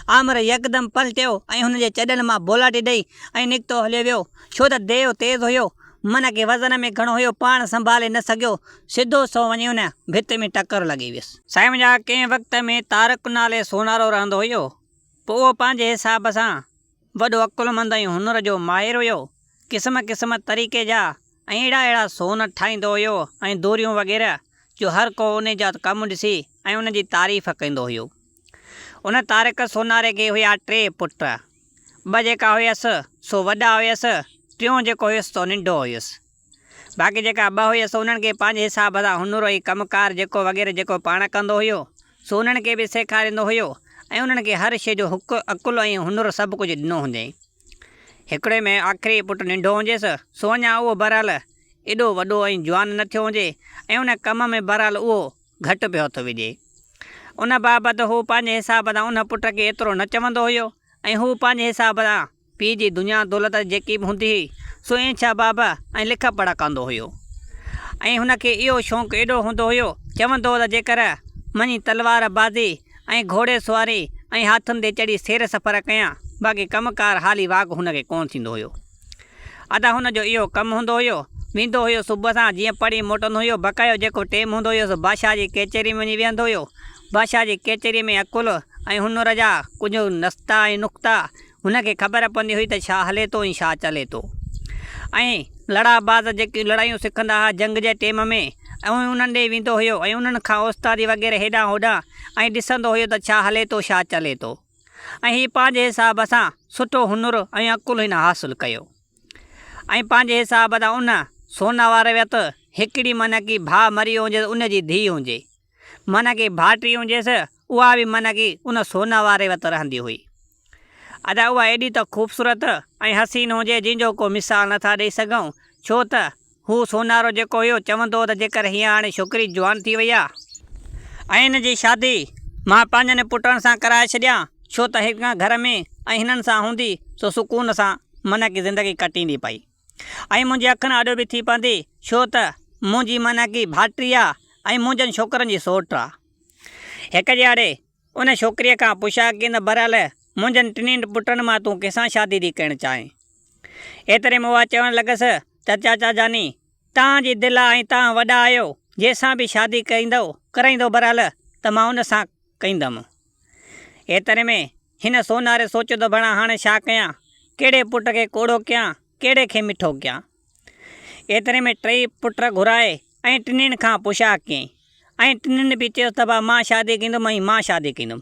آمر يڪدم پلٽيو ۽ هن جي چڏن مان بولاٽي ڏئي ۽ نڪتو هليو ويو. ڇو ته ديو تيز هيو. من کي وزن ۾ گهڻو هيو، پاڻ سنڀالي نه سگهيو. سڌو سنئون وڃي ان ڀت ۾ ٽڪر لڳي ويس. سائين منهنجا ڪنهن وقت ۾ طارق نالي سونارو رهندو هيو. پوء اهو پنهنجي حساب سان وڏو عقلمند ۽ هنر جو ماهر هيو. قسم قسم طريقي جا ۽ اهڙا اهڙا سون ٺاهيندو هيو ۽ دوريون وغيره جو هر ڪو انهي جا ڪم ڏسي ۽ ان جي تعريف ڪندو هيو. ان طارق سوناري کي هيا ٽي پٽ. ٻه جيڪا هيس سو وڏا هيس، ٽيون جيڪو هيس سو ننڍو هيس. باقي جيڪا ٻه هيس انهن کي پنهنجي حساب سان هنر ۽ ڪم ڪار جيڪو وغيره جيڪو پاڻ ڪندو هيو سو انهن کي به سيکاريندو هيو ۽ انهن کي هر شيء جو حق عقل ۽ هنر سڀ ڪجهه ڏنو هوندائين. هڪڙي ۾ آخري پٽ ننڍو هجيس، سو اڃا اهو بهرحال ايڏو وڏو ۽ جوان نه ٿيو هجي ۽ ان ڪم ۾ بهرحال اهو گهٽ پيو هٿ وجهي. ان بابت هو پنهنجي حساب سان ان پٽ کي ايترو نه چوندو هيو ۽ هو پنهنجي حساب سان پيء جي دنيا دولت جيڪي به هوندي هئي، سو اينڇا باب ۽ لک پڙهه ڪندو هيو ۽ هن کي اهو شوق ايڏو هوندو هيو، چوندو هو ته جيڪر مڃي تلوار بازي ۽ گهوڙي سواري ۽ هاٿين تي چڙهي سير سفر ڪيان، باقي ڪم ڪار حالي واڳ هن کي ڪونه ٿيندو هيو. ادا هن جو اهو ڪم هوندو هيو، ويندو هيو صبح سان جيئن پڙهي موٽندو هيو، بقايو جيڪو ٽيم هوندو هيس بادشاهه جي ڪچهري ۾ وڃي ويهندو هيو. بادشاهه جي ڪچهريء ۾ عقل ۽ هنر جا ڪجهه نستا ۽ نقطا هن کي خبر پوندي هئي ته ڇا هلي ٿو ۽ ڇا چلي ٿو. ۽ لڙاباز جيڪي لڙايون سکندا ها جنگ جي ٽيم ۾ ۽ انهن ڏي ويندو هيو ۽ انهن کان استادي وغيره هيڏانهن هوڏانهن ۽ ڏسندو هيو ته ڇا هلي ٿو ڇا چلي ٿو. ۽ هي پنهنجي حساب سان سٺو هنر ۽ عقل هن حاصل ڪيو. ۽ پنهنجي حساب سان ان سون واري وت هڪڙي معنيٰ ڪي ڀاء مري ويو هجيس ان جي ڌيء هجي. معنيٰ ڪي ڀائٽي هجيس اها به معنيٰ ڪي ان سون واري وت رهندي هئي. ادا اها ايڏي ته خوبصورت ۽ حسين هجي جنهن جو ڪو مثال نه ٿا ڏئي سگهون ڇو ته هو سونارو جيڪو هيو چوندو هو ته جيڪر هيء هاڻي ڇوڪري جوان ٿي وئي آ ۽ هن جي شادي مان پنهنجن پٽن سان ڪرائي ڇڏيان ڇو ته هڪ گهر ۾ ۽ هنن سان هوندي سو سڪون سان معنيٰ ڪي زندگي ڪٽيندي پئي. ۽ منهنجي اکين آڏو به ٿي پوندي، ڇو ته منهنجي معنيٰ ڪي ڀائٽي آ ۽ منهنجن ڇوڪرن جي سوٽ آ. هڪ ڏيهاڙي ان ڇوڪريء کان پڇا ڪيم ته بهرحال منهنجن ٽنهي پٽن مان تون ڪنهن سان شادي ٿي ڪرڻ چاهين؟ ايتري ۾ اها چوڻ لڳس ته چاچا جاني، توهان جي دل آ ۽ توهان وڏا آهيو، جنهن سان به شادي ڪريندؤ، ڪرائيندؤ بهرحال ته مان ان سان ڪندم. ايتري ۾ هن سوناري سوچيو ته ڀڻا هاڻي ڇا ڪيان، ڪهڙي پٽ کي ڪوڙو ڪيان، ڪهڙي کي مٺو ڪيان. ايتري ۾ ٽيئي پٽ گهرائي ۽ ٽنهين کان پڇا ڪيائين ۽ ٽنهين به چيس ته ڀا مان شادي ڪندم ۽ مان شادي ڪندم.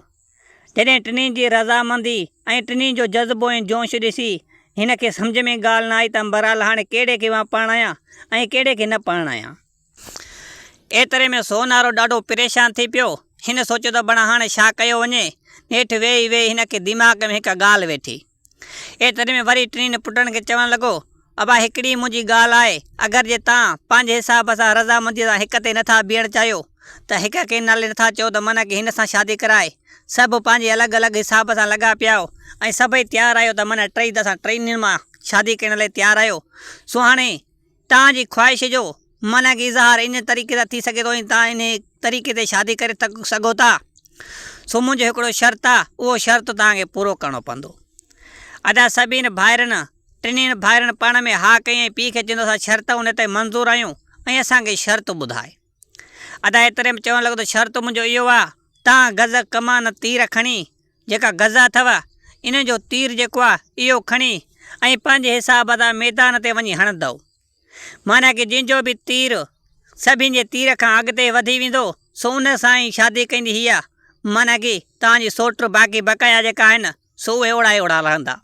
جڏهن ٽنهين جي رضامندي ۽ ٽنهين جو جذبو ۽ جوش ڏسي هن کي سمجهه ۾ ڳالهه نه آئي ته بهرحال هاڻي ڪهڙي کي مان پرڻايان ۽ ڪهڙي کي نه پرڻايان. ايتري ۾ سونارو ڏاڍو پريشان ٿي پيو. هن سوچيو ته بڻا هاڻي ڇا ڪيو وڃي. نيٺ ويهي ويهي هن کي دماغ ۾ هڪ ڳالهه ويٺي. ايتري ۾ وري ٽنهي پٽن کي چوڻ لڳو، ابا هڪڙي منهنجي ڳالهه آهي، اگر جي توهان پنهنجي حساب سان رضامنديء سان هڪ تي نٿا بيهڻ چاهيو ته هڪ کي نالي نٿا چئو ته معنيٰ ڪي هن سان شادي ڪرائي. سڀ پنهنجي الڳ الڳ حساب سان لڳا پيا آهيو ۽ سڀئي تيار آهيو ته معنيٰ ٽئي ته اسان ٽنهي مان شادي ڪرڻ لاء تيار آهيو. سو هاڻي توهان جي خواهش جو معنيٰ ڪي اظهار ان طريقي سان ٿي سگهي ٿو ۽ توهان انهي طريقي تي شادي ڪري سگهو ٿا. سو منهنجو هڪڙو شرط آ، اهو شرط توهان کي پورو ڪرڻو پوندو. ادا سڀين ڀائرن، ٽنهين ڀائرن پاڻ ۾ ها ڪئي ۽ پيء کي چيندو اسان شرط ان تي منظور آهيون ۽ اسان کي شرط ٻڌاء. ادا ايتري ۾ چوڻ لڳو ته شرط منهنجو اهو آ، توهان گز، ڪمان، تير کڻي جيڪا غزه اٿو، ان جو تير جيڪو آهي، اهو کڻي ۽ پنهنجي حساب سان ميدان تي وڃي هڻندؤ. معنيٰ ڪي جنهن جو به تير سڀني جي تير کان اڳتي وڌي ويندو، سو ان سان ئي شادي ڪندي هيء، معنيٰ ڪي توهان جي سوٽ باقي بقايا جيڪا آهن، سو اهي اوڙا ئي اوڙا رهندا.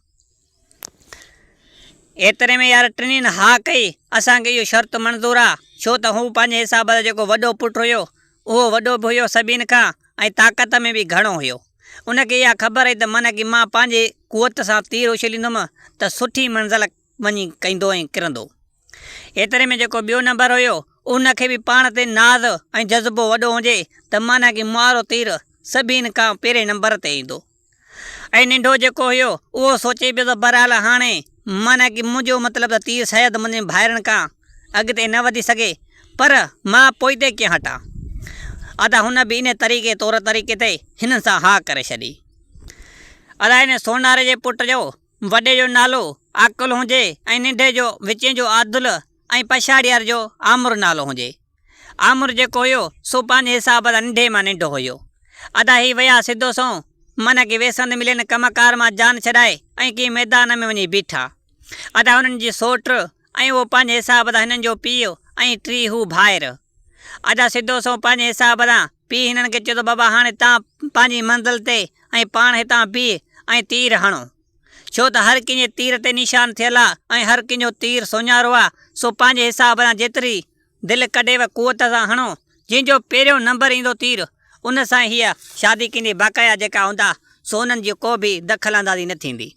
ايتري ۾ يار ٽنهين ها ڪئي، اسان کي اهو شرط منظور آ، ڇو ته هو پنهنجي حساب سان جيڪو وڏو پٽ هيو، اهو وڏو به هيو سڀين کان ۽ طاقت ۾ به گهڻو هيو. ان کي اها خبر هئي ته من ڪي مان پنهنجي قوت سان تير اڇليندم ته سٺي منزل وڃي ڪندو ۽ ڪرندو. ايتري ۾ جيڪو ٻيو نمبر هيو، ان کي به پاڻ تي ناز ۽ جذبو وڏو هجي ته معنيٰ ڪي مارو تير سڀين کان پهرين نمبر تي ايندو. ۽ ننڍو جيڪو هيو اهو سوچي پيو ته بهرحال هاڻي معنيٰ ڪي منهنجو مطلب ته تير شايد منهنجن ڀائرن کان اڳتي نه وڌي سگهي پر مان پوئتي ڪيئن هٽان. ادا هن به انهي طريقي طور طريقي تي هنن سان ها ڪري ڇڏي. ادا هن سوناري جي پٽ جو وڏي جو نالو عاقل هجي ۽ ننڍي جو وچين جو عادل ۽ پڇاڙيار جو عامر نالو هجي. عامر جيڪو هيو سو پنهنجي حساب سان ننڍي مان ننڍو هيو. ادا هي ويا سڌو سنئون من کي ويسند ملين ڪم ڪار مان جان ڇڏائي ۽ ڪنهن ميدان ۾ وڃي بيٺا. ادا هنن جي سوٽ ۽ اهو پنهنجي حساب سان هنن جو پيء ۽ ٽي هو ڀائر. ادا سڌو سنئون پنهنجي حساب سان پيء هنن کي چيو ته بابا هاڻي تان پنهنجي منزل تي ۽ پاڻ هتان بيهه ۽ تير هڻو. ڇو ته هر ڪنهن جي تير تي نشان ٿيل آ ۽ هر ڪنهن جو تير سوڃارو آ، سو پنهنجي حساب سان جيتري دل ڪڍيو قوت سان هڻو، جنهن جو پهريون نمبر ايندو تير، ان سان هيء شادي ڪندي، باقايا جيڪا هوندا سو انهن جي ڪو به دخل اندازي نه ٿيندي.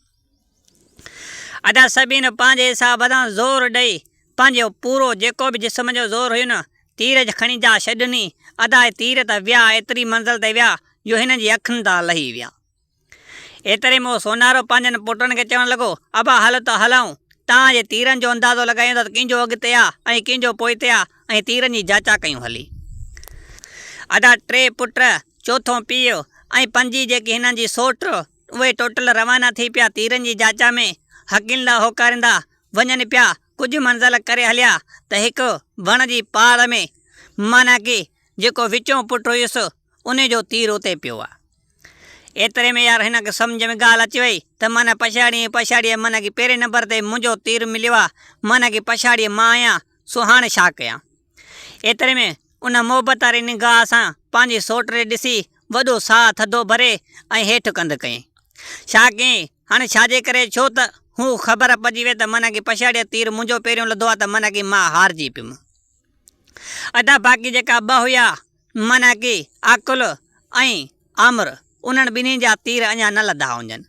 ادا سبين پنهنجي حساب سان زور ڏئي پنهنجو پورو جيڪو به جسم جو زور هيو نه، تير کڻي جا ڇڏني، ادا اهي تير ته ويا ايتري منزل تي ويا جو هنن جي اکين تان لهي ويا. ايتري ۾ اهو سونارو پنهنجن پٽن کي چوڻ لڳو، ابا هل ته هلئون، توهان جي تيرن جو اندازو لڳايون ته ڪنهن جو اڳتي آ ۽ ڪنهن جو پوئتي آ ۽ تيرن جي جاچا ڪيون هلي. ادا ٽي پٽ، چوٿون پيء ۽ پنجين جيڪي هنن جي سوٽ، اهي ٽوٽل روانا ٿي پيا تيرن جي جاچا ۾، هڪيندا هوڪاريندا وڃن پيا، ڪجهه منزل ڪري هليا ته هڪ وڻ جي پاڙ ۾ معنيٰ ڪي جيڪو وچون پٽ هيس انهي جو تير اتي پيو آ. ايتري ۾ يار هن کي سمجهه ۾ ڳالهه اچي وئي ته معنيٰ پڇاڙيء ۽ پڇاڙيء معنيٰ ڪي پهرين نمبر تي منهنجو تير مليو آ، معنيٰ ڪي پڇاڙيء مان آهيان، سو هاڻي ڇا ڪيان؟ ايتري ۾ ان محبت واري نگاهه سان پنهنجي سوٽ ڏي ڏسي وڏو ساهه ٿڌو ڀري ۽ هيٺ ڪنڌ ڪيائين. ڇا ڪيائين؟ هاڻي ڇا جي ڪري؟ ڇو ته هو خبر پئجي وئي ته معنيٰ ڪي پڇاڙيء تير منهنجو پهريون لڌو آ ته معنيٰ ڪي مان هارجي پيم. ادا باقي جيڪا ٻه هيا معنيٰ ڪي عاقل ۽ آمر انهن ٻنهي جا تير اڃا نه لڌا هجن.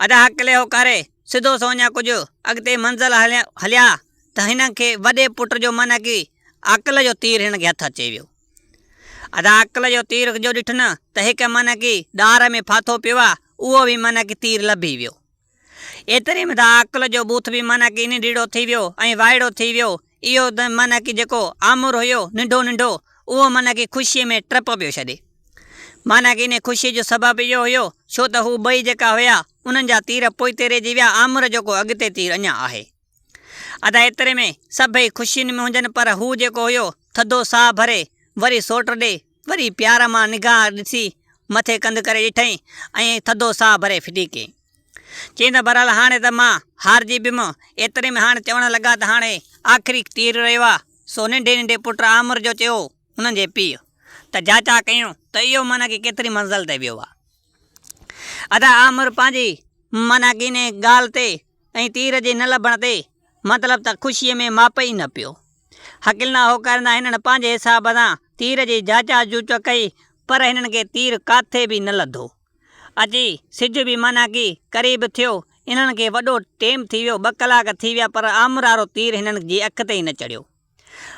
ادا هڪلي هوڪاري سڌو سو اڃا ڪجهه اڳتي منزل هليا ته هنن کي وڏي پٽ جو معنيٰ ڪي عاقل جو تير هنن کي هٿ اچي ويو. ادا عاقل جو تير جو ڏٺن ته هڪ معنيٰ ڪي ڏار ۾ ڦاٿو پيو آ اهو به معنيٰ ڪي تير لڀي ويو. ايتري ۾ ته عقل جو ٻوٿ به معنيٰ ڪي ننڍڙو ٿي ويو ۽ وائڙو ٿي ويو. اهو ته معنيٰ ڪي جيڪو آمر هيو ننڍو ننڍو، اهو معنيٰ ڪي خوشيء ۾ ٽپ پيو ڇڏي. معنيٰ ڪي انهيء خوشيء جو سبب اهو هيو، ڇو ته هو ٻئي جيڪا هيا، انهن جا تير پوئتي رهجي ويا، آمر جو ڪو اڳتي تير اڃا آهي. ادا ايتري ۾ سڀئي خوشين ۾ هجن پر هو جيڪو هيو، ٿڌو ساهه ڀري، وري سوٽ ڏي، وري پيار مان نگاهه ڏسي مٿي ڪنڌ ڪري ڏٺائين ۽ ٿڌو ساهه ڀري ڦٽي ڪيائين. چيائين ته بهرحال هاڻي ته مان هارجي پيم. ايتري ۾ هاڻ چوڻ لڳا ته هاڻي آخري تير رهيو آ، سو ننڍي ننڍي پٽ عامر جو چيو هنن جي پيء ته جاچا ڪيون ته اهو معنيٰ ڪي ڪيتري منزل تي ويو آ. ادا عامر پنهنجي معنيٰ ڪي انهيء ڳالهه تي ۽ تير جي نه لڀڻ تي مطلب ته خوشيء ۾ ماپ ئي نه پيو. هڪلندا هوڪاريندا هنن پنهنجي حساب سان تير جي جاچا جوچ ڪئي پر هنن کي تير ڪاٿي به نه لڌو. اچي سج به معنيٰ ڪي قريب ٿيو. انهن کي وڏو ٽيم ٿي ويو، ٻه ڪلاڪ ٿي ويا پر آمرارو تير هنن جي اک تي ئي نه چڙهيو.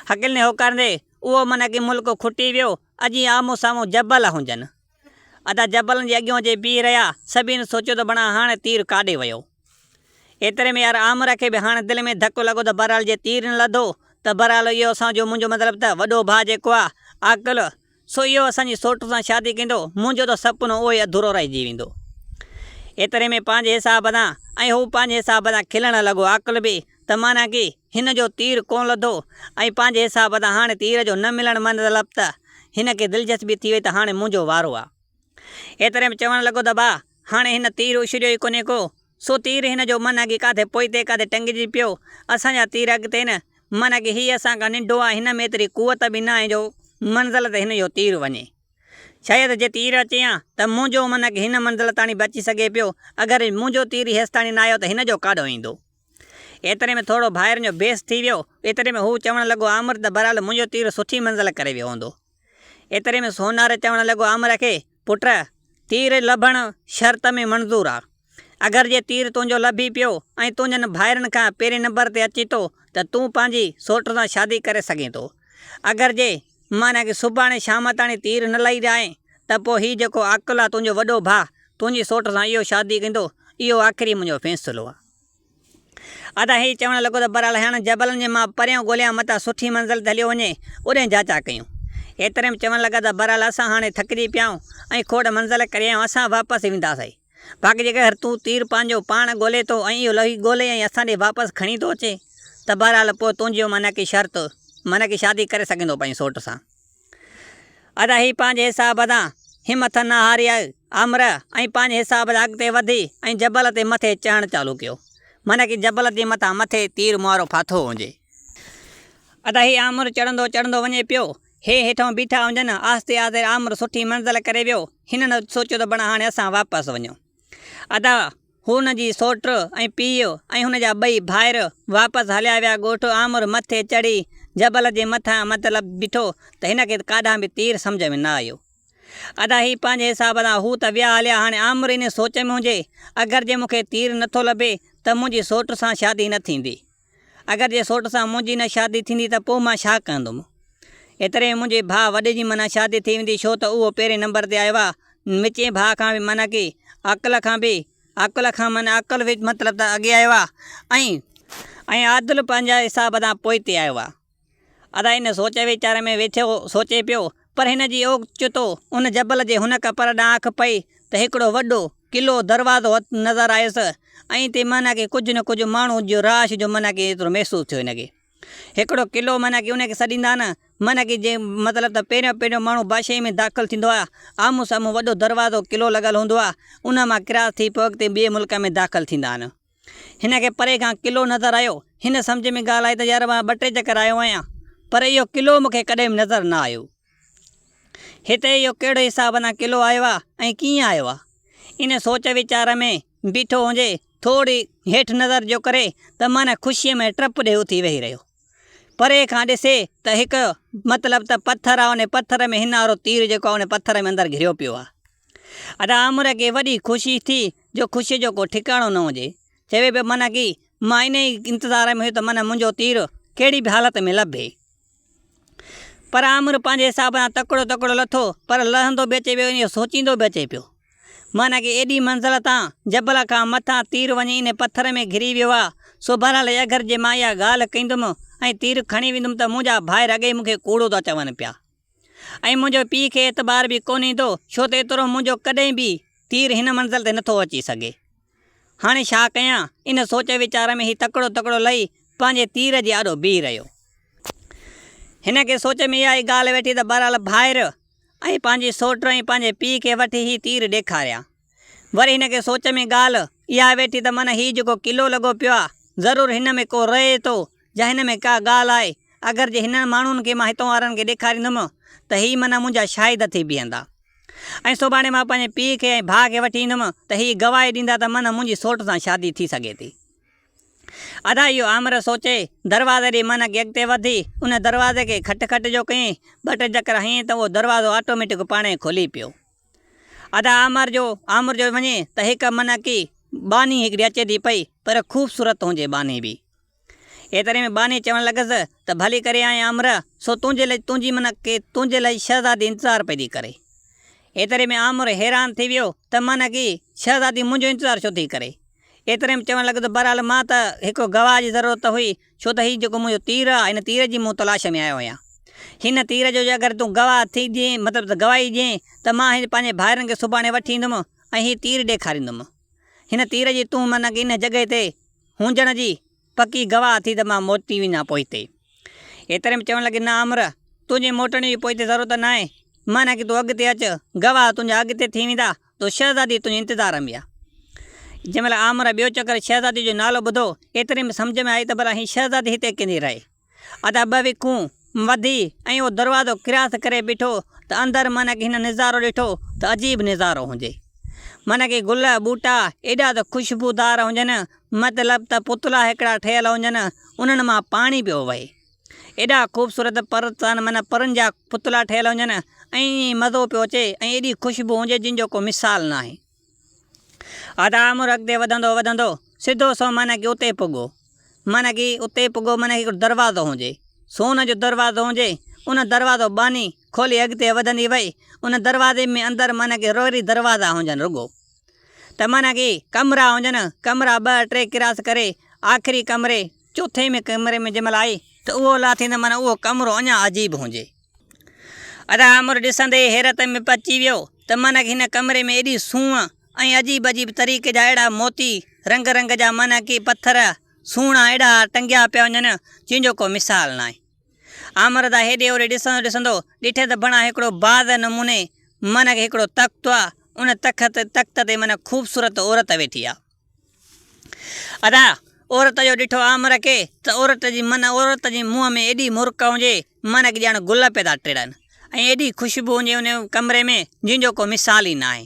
هڪلندي هوڪاريندي اهو معنيٰ ڪي ملڪ کٽي ويو، اجي آمهون سامهون جبل هجن. ادا جبلن جي اڳيون اچي بيهي رهيا. سڀني سوچيو ته بڻا هاڻي تير ڪاڏي ويو. ايتري ۾ يار عامر کي به هاڻي دل ۾ ڌڪ لڳو ته بهرحال جي تير نه لڌو ته بهرحال اهو اسان جو منهنجو مطلب ته وڏو ڀاء جيڪو آ عاقل سو اهو اسان جي سوٽ سان شادي ڪندو منهنجو ته سپنو اهو ئي اڌورو رهجي ويندو. ايتري ۾ پنهنجي حساب سان ۽ هو پنهنجي حساب سان کلڻ لڳو عاقل به ته معنيٰ ڪي هن جو تير ڪونه لڌو ۽ پنهنجي حساب سان هاڻي تير جو نه ملڻ مطلب ته هن کي دلچسپي ٿي وئي ته هاڻي منهنجو وارو آ. ايتري ۾ چوڻ لڳو ته ڀاء هاڻي هن تير اڇليو ئي ڪونهي ڪو، سو تير هن جو من اڳي ڪاٿي پوئتي ڪاٿي ٽنگجي پيو، اسان جا تير اڳتي نه، من اڳي هي اسان کان ننڍو آ هن ۾ ايتري قوت به ناهي جو منزل تي هن جو تير وڃي. شايد جي تير اچي ها ته منهنجو من اڳي هن منزل تاڻي به اچي سگهي پيو، اگر منهنجو تير ئي هيستاڻي نه آيو ته هن جو ڪاڏو ايندو. ايتري ۾ ٿورو ڀائرن جو بحث ٿي ويو. ايتري ۾ هو چوڻ لڳو عامر ته بهرحال منهنجو تير سٺي منزل ڪري ويو هوندو. ايتري ۾ سونار چوڻ لڳو عامر کي، پٽ! تير لڀڻ شرط ۾ منظور آ. اگر جي تير تنهنجو لڀي پيو ۽ تنهنجن ڀائرن کان پهرين نمبر تي اچي ٿو ته تون پنهنجي سوٽ سان شادي ڪري سگهين ٿو. اگر جي معنيٰ ڪي سڀاڻي شام تاڻي تير نه لهي رهين ته پوء هي جيڪو عاقل آ تنهنجو وڏو ڀاء تنهنجي سوٽ سان اهو شادي ڪندو. اهو آخري منهنجو فيصلو آ. ادا هي چوڻ لڳو ته بهرحال هاڻ جبلن جي مان پريان ڳوليان متان سٺي منزل تي هليو وڃي، اوڏانهن جاچا ڪيون. ايتري ۾ چوڻ لڳا ته بهرحال اسان هاڻي ٿڪجي پيا آهيون ۽ کوڙ منزل ڪري آيا آهيون، اسان واپس وينداسين. باقي جيڪڏهن تون تير پنهنجو پاڻ ڳولي ٿو ۽ اهو لهي ڳولي ۽ اسان ڏي واپس کڻي ٿو اچين ته بهرحال پوء تنهنجو معنيٰ ڪي شرط معنيٰ ڪي شادي ڪري سگهين ٿو پنهنجي سوٽ سان. ادا هي پنهنجي حساب سان همٿ نه هاري آمر ۽ پنهنجي حساب سان اڳتي وڌي ۽ جبل تي مٿي چڙهڻ چالو ڪيو. معنيٰ ڪي جبل جي مٿان مٿي تير مارو ڦاٿو هجي. ادا هي آمر چڙهندو چڙهندو وڃي پيو. هي هيٺئون بيٺا هجن. آهستي آهستي آمر سٺي منزل ڪري ويو. هنن سوچيو ته بڻا هاڻي اسان واپس وڃون. ادا هن جي سوٽ ۽ پيء ۽ هن جا ٻئي ڀائر واپس هليا ويا ڳوٺ. آمر مٿي چڙهي جبل جي مٿان مطلب بيٺو ته هن کي ڪاڏانهن به تير سمجهه ۾ نه آيو. ادا هي پنهنجي حساب سان هو ته ويا هليا هاڻي آمر انهي سوچ ۾ هجي اگر جي مون کي تير نٿو لڀي ته منهنجي سوٽ سان شادي نه ٿيندي. اگر جي سوٽ سان منهنجي نه شادي ٿيندي ته پوء مان ڇا ڪندم؟ ايتري ۾ منهنجي ڀاء وڏي جي معنيٰ شادي ٿي ويندي ڇو ته اهو پهرين نمبر تي آيو آ. وچين ڀاء کان به معنيٰ ڪي عقل کان به عقل کان معنيٰ عقل به مطلب ته اڳي آيو آ ۽ ۽ عادل پنهنجي حساب سان پوئتي آيو آ. ادا ان سوچ ويچار ۾ ويٺو سوچي پيو پر هن جي اوچتو ان جبل جي هن ڪپر ڏانهن اک پئي ته هڪڙو وڏو قلعو دروازو نظر آيس ۽ تي معنيٰ ڪي ڪجهه نه ڪجهه ماڻهو جو رهائش جو معنيٰ ڪي ايترو محسوس ٿيو هن کي هڪڙو قلعو معنيٰ ڪي ان کي سڏيندا نه معنيٰ ڪي جي مطلب ته پهريون پهريون ماڻهو بادشاهي ۾ داخل ٿيندو آهي آمهون سامهون وڏو دروازو قلعو لڳل هوندو آهي ان مان ڪراس ٿي پوء اڳتي ٻئي ملڪ ۾ داخل ٿيندا آهن. هن کي پري کان قلعو نظر آيو. هن سمجهه ۾ ڳالهه آئي ته يار مان ٻه ٽي چڪر آيو آهيان پر اهو قلعو مون کي ڪڏهن به نظر نه آيو. هتي اهو ڪهڙي حساب سان قلعو آيو آ ۽ ڪيئن آيو آ؟ ان سوچ ويچار ۾ بيٺو هجي، ٿوري هيٺ نظر جو ڪري ته معنيٰ خوشيء ۾ ٽپ ڏئي اٿي ويهي رهيو. پري کان ڏسي ته هڪ مطلب ته پٿر آ، ان پٿر ۾ هن وارو تير جيڪو آ ان پٿر ۾ اندر گهريو پيو آ. ادا آمر کي وڏي خوشي ٿي جو خوشيء جو ڪو ٺڪاڻو نه هجي. چوي پيو معنيٰ ڪي مان انهيء انتظار ۾ هيس ته معنيٰ منهنجو تير ڪهڙي به حالت ۾ لڀي. پر آمر پنهنجي حساب سان تڪڙو تڪڙو لٿو، پر لهندو به اچي پيو ۽ اهو سوچيندو به اچي پيو. معنيٰ ڪي ايڏي منزل تان، جبل کان مٿان تير وڃي انهي پٿر ۾ گهري ويو آ، سو بهرحال اگر جي مان اها ڳالهه ڪندم ۽ تير کڻي ويندم ته منهنجا ڀائر اڳي ئي مون کي ڪوڙو ٿا چون پيا ۽ منهنجو پيء کي اعتبار به ڪونه ايندو، ڇو ته ايترو منهنجو ڪڏهن به تير هن منزل تي نٿو اچي سگهي. هاڻي ڇا ڪيان؟ ان سوچ ويچار ۾ هي تڪڙو تڪڙو لهي پنهنجي تير جي آڏو بيهي رهيو. هن کي سوچ ۾ اها ئي ڳالهه ويٺي ته بهرحال ڀائر ۽ پنهنجي سوٽ ۽ پنهنجي پيء کي وٺي هي تير ڏيکاريان. وري هن کي سوچ ۾ ڳالهه اها ويٺي ته من هي جيڪو قلعو لڳو پيو آ، ضرور هن ۾ ڪو رهي ٿو يا هن ۾ ڪا ڳالهه آهي. اگر جي هنن ماڻهن کي مان هتون وارن کي ڏيکاريندم ته هي من منهنجا شاهد ٿي بيهندا. ۽ سڀاڻي مان پنهنجي پيء کي ۽ ڀاء کي وٺي ايندم ته هي گواهي ڏيندا ته من منهنجي سوٽ سان شادي ٿي سگهي ٿي. ادا اهو آمر سوچي، دروازي ڏي من اڳتي وڌي، ان دروازي کي کٽ کٽ جو ڪيائين، ٻه ٽي چڪر هنيائين ته اهو دروازو آٽوميٽڪ پاڻهي کلي پيو. ادا آمر جو آمر جو وڃي ته هڪ من ڪي ٻانهي هڪڙي اچي ٿي پئي، پر خوبصورت هجي ٻانهي به. ايتري ۾ ٻانهي چوڻ لڳس ته ڀلي ڪري آئين آمر، سو تنهنجي لئي تنهنجي من ڪي تنهنجي لئي شهزادي انتظار پئي ٿي ڪري. ايتري ۾ آمر حيران ٿي ويو ته من ڪي شهزادي منهنجو انتظار ڇو ٿي ڪري. ايتري ۾ چوڻ لڳو ته بهرحال مان ته هڪ گواهه جي ضرورت هئي، ڇو ته هي جيڪو منهنجو تير آ، هن تير جي مون تلاش ۾ آيو آهيان. هن تير جو جي اگر تون گواهه ٿي ڏئين، مطلب ته گواهي ڏئين ته مان هن پنهنجي ڀائرن کي سڀاڻي وٺي ايندم ۽ هي تير ڏيکاريندم. هن تير جي تون من ان جڳهه تي هجڻ جي پڪي گواهه ٿي ته مان موٽي وڃان پوئتي. ايتري ۾ چوڻ لڳي، نه آمر، تنهنجي موٽڻ جي پوئتي ضرورت ناهي، معنيٰ ڪي تون اڳتي اچ، گواهه تنهنجا اڳتي ٿي ويندا، تو شهزادي تنهنجي انتظار ۾ آ. جنهن مهل آمر ٻيو چڪر شهزادي جو نالو ٻڌو، ايتري ۾ سمجهه ۾ آئي ته ڀلا هي شهزادي هتي ڪيندي رهي. ادا ٻه وکون وڌي ۽ اهو دروازو ڪراس ڪري بيٺو ته اندر معنيٰ ڪي هن نظارو ڏٺو ته عجيب نظارو هجي. معنيٰ ڪي گل ٻوٽا ايڏا ته خوشبودار هجن، مطلب ته پتلا هڪڙا ٺهيل هجن، انهن مان پاڻي پيو وهي. ايڏا خوبصورت پر تان معنيٰ پرن جا پتلا ٺهيل هجن ۽ ائين مزو پيو اچي ۽ ايڏي خوشبو هجي جن جو ڪو مثال ناهي. ادا عامر اڳتي وڌندو وڌندو سڌو سنئون معنيٰ ڪي اتي پڳو. معنيٰ ڪي اتي پڳو معنيٰ هڪڙو دروازو هجي. سون جو دروازو هجي. ان دروازو ٻانهي کولي اڳتي وڌندي وئي. ان دروازي ۾ اندر معنيٰ ڪي روئري دروازا هجن رڳو. ته معنيٰ ڪي ڪمرا هجن. ڪمرا ٻه ٽي ڪراس ڪري آخري ڪمري چوٿين ۾ ڪمري ۾ جنهن مهل آئي ته اهو لاٿي ته معنيٰ اهو ڪمرو اڃا عجيب هجي. ادا عامر ڏسندي ئي حيرت ۾ پئجي ويو ته معنيٰ هن ڪمري ۾ ايڏي سونهن ۽ عجيب عجيب طريقي جا اهڙا موتي، رنگ رنگ جا معنيٰ ڪي پٿر سهڻا اهڙا ٽنگيا پيا وڃن، جنهن جو ڪو مثال ناهي. آمر دا هيڏي هوڏي ڏسندو ڏسندو ڏٺي ته بڻا هڪڙو باغ نموني معنيٰ ڪي هڪڙو تخت آ، ان تخت تخت تي معنيٰ خوبصورت عورت ويٺي آ. ادا عورت جو ڏٺو آمر کي ته عورت جي من عورت جي منهن ۾ ايڏي مرڪ هجي من کي ڄڻ گل پيا ٿا ٽڙن ۽ ايڏي خوشبو هجي ان ڪمري ۾ جنهن جو ڪو مثال ئي ناهي.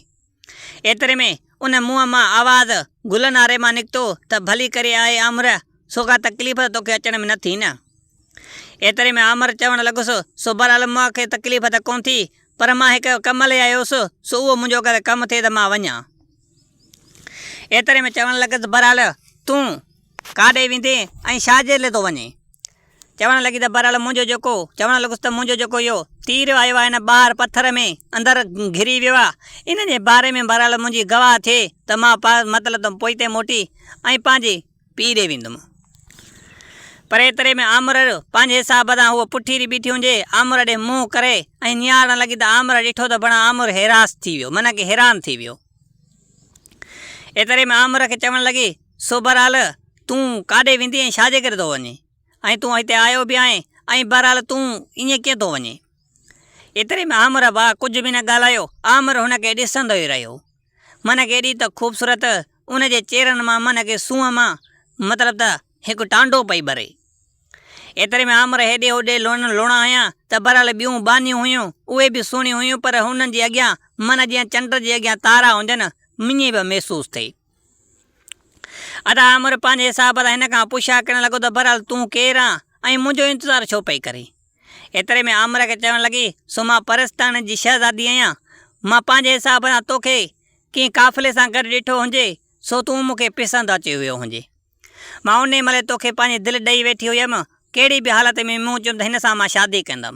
ايتري ۾ ان منهن مان آواز گلن واري مان نڪتو ته ڀلي ڪري آء آمر سو ڪا تڪليف ته توکي اچڻ ۾ نه ٿي نه؟ ايتري ۾ آمر چوڻ لڳس سو بهرحال مون کي تڪليف ته ڪونه ٿي پر مان هڪ ڪم لئي آيو هوس سو اهو منهنجو اگر ڪم ٿئي ته مان وڃان. ايتري ۾ چوڻ لڳس بهرحال تون ڪاڏي ويندين ۽ ڇا جي لئي ٿو وڃين؟ چوڻ لڳي ته بهرحال منهنجو جيڪو، چوڻ لڳس ته منهنجو جيڪو اهو تير آيو آهي نه ٻاهر پٿر ۾ اندر گهري ويو آهي، ان جي باري ۾ بهرحال منهنجي گواهه ٿئي ته مان مطلب ته پوئتي موٽي ۽ پنهنجي پيء ڏي ويندم. پر ايتري ۾ آمر پنهنجي حساب سان هوء پٺيري بيٺي هجي، آمر ڏي منهن ڪري ۽ نهارڻ لڳي ته آمر ڏٺو ته بڻا آمر حيراس ٿي ويو، معنيٰ ڪي حيران ٿي ويو. ايتري ۾ آمر کي چوڻ لڳي، سو بهرحال تون ڪاڏي ويندين ۽ ڇا جي ڪري ٿو وڃين؟ ۽ تون هتي آيو به آهين ۽ بهرحال تون ائين ڪيئن ٿو وڃين؟ ايتري ۾ آمر ڀاء ڪجهه به نه ڳالهايو، آمر هن کي ڏسندو ئي رهيو. من کي ايڏي ته خوبصورت ان جي چهرن مان من کي سونهن مان مطلب ته هڪ ٽانڊو پئي ٻري. ايتري ۾ آمر هيڏي هوڏي لوڻ لوڻا هنيا ته بهرحال ٻيون ٻانهيون هيون، اهي به سهڻيون هيون پر انهن جي اڳيان من جيئن چنڊ جي اڳيان تارا هجن، مڃي به محسوس ٿئي. ادا آمر پنهنجي حساب سان هن کان پڇا ڪرڻ لڳو ته بهرحال تون ڪير آن ۽ منهنجو انتظار ڇو پئي ڪرين؟ ايتري ۾ آمر کي چوڻ لڳي، سو مان پرستان جي شهزادي آهيان، مان پنهنجي حساب سان توکي ڪنهن قافلي سان گڏ ڏٺو هجي، سو تون مون کي پسند اچي ويو هجين. مان انهيء مهل توکي پنهنجي دل ڏئي ويٺي هيم، ڪهڙي به حالت ۾ مون چيم ته هن سان مان شادي ڪندم.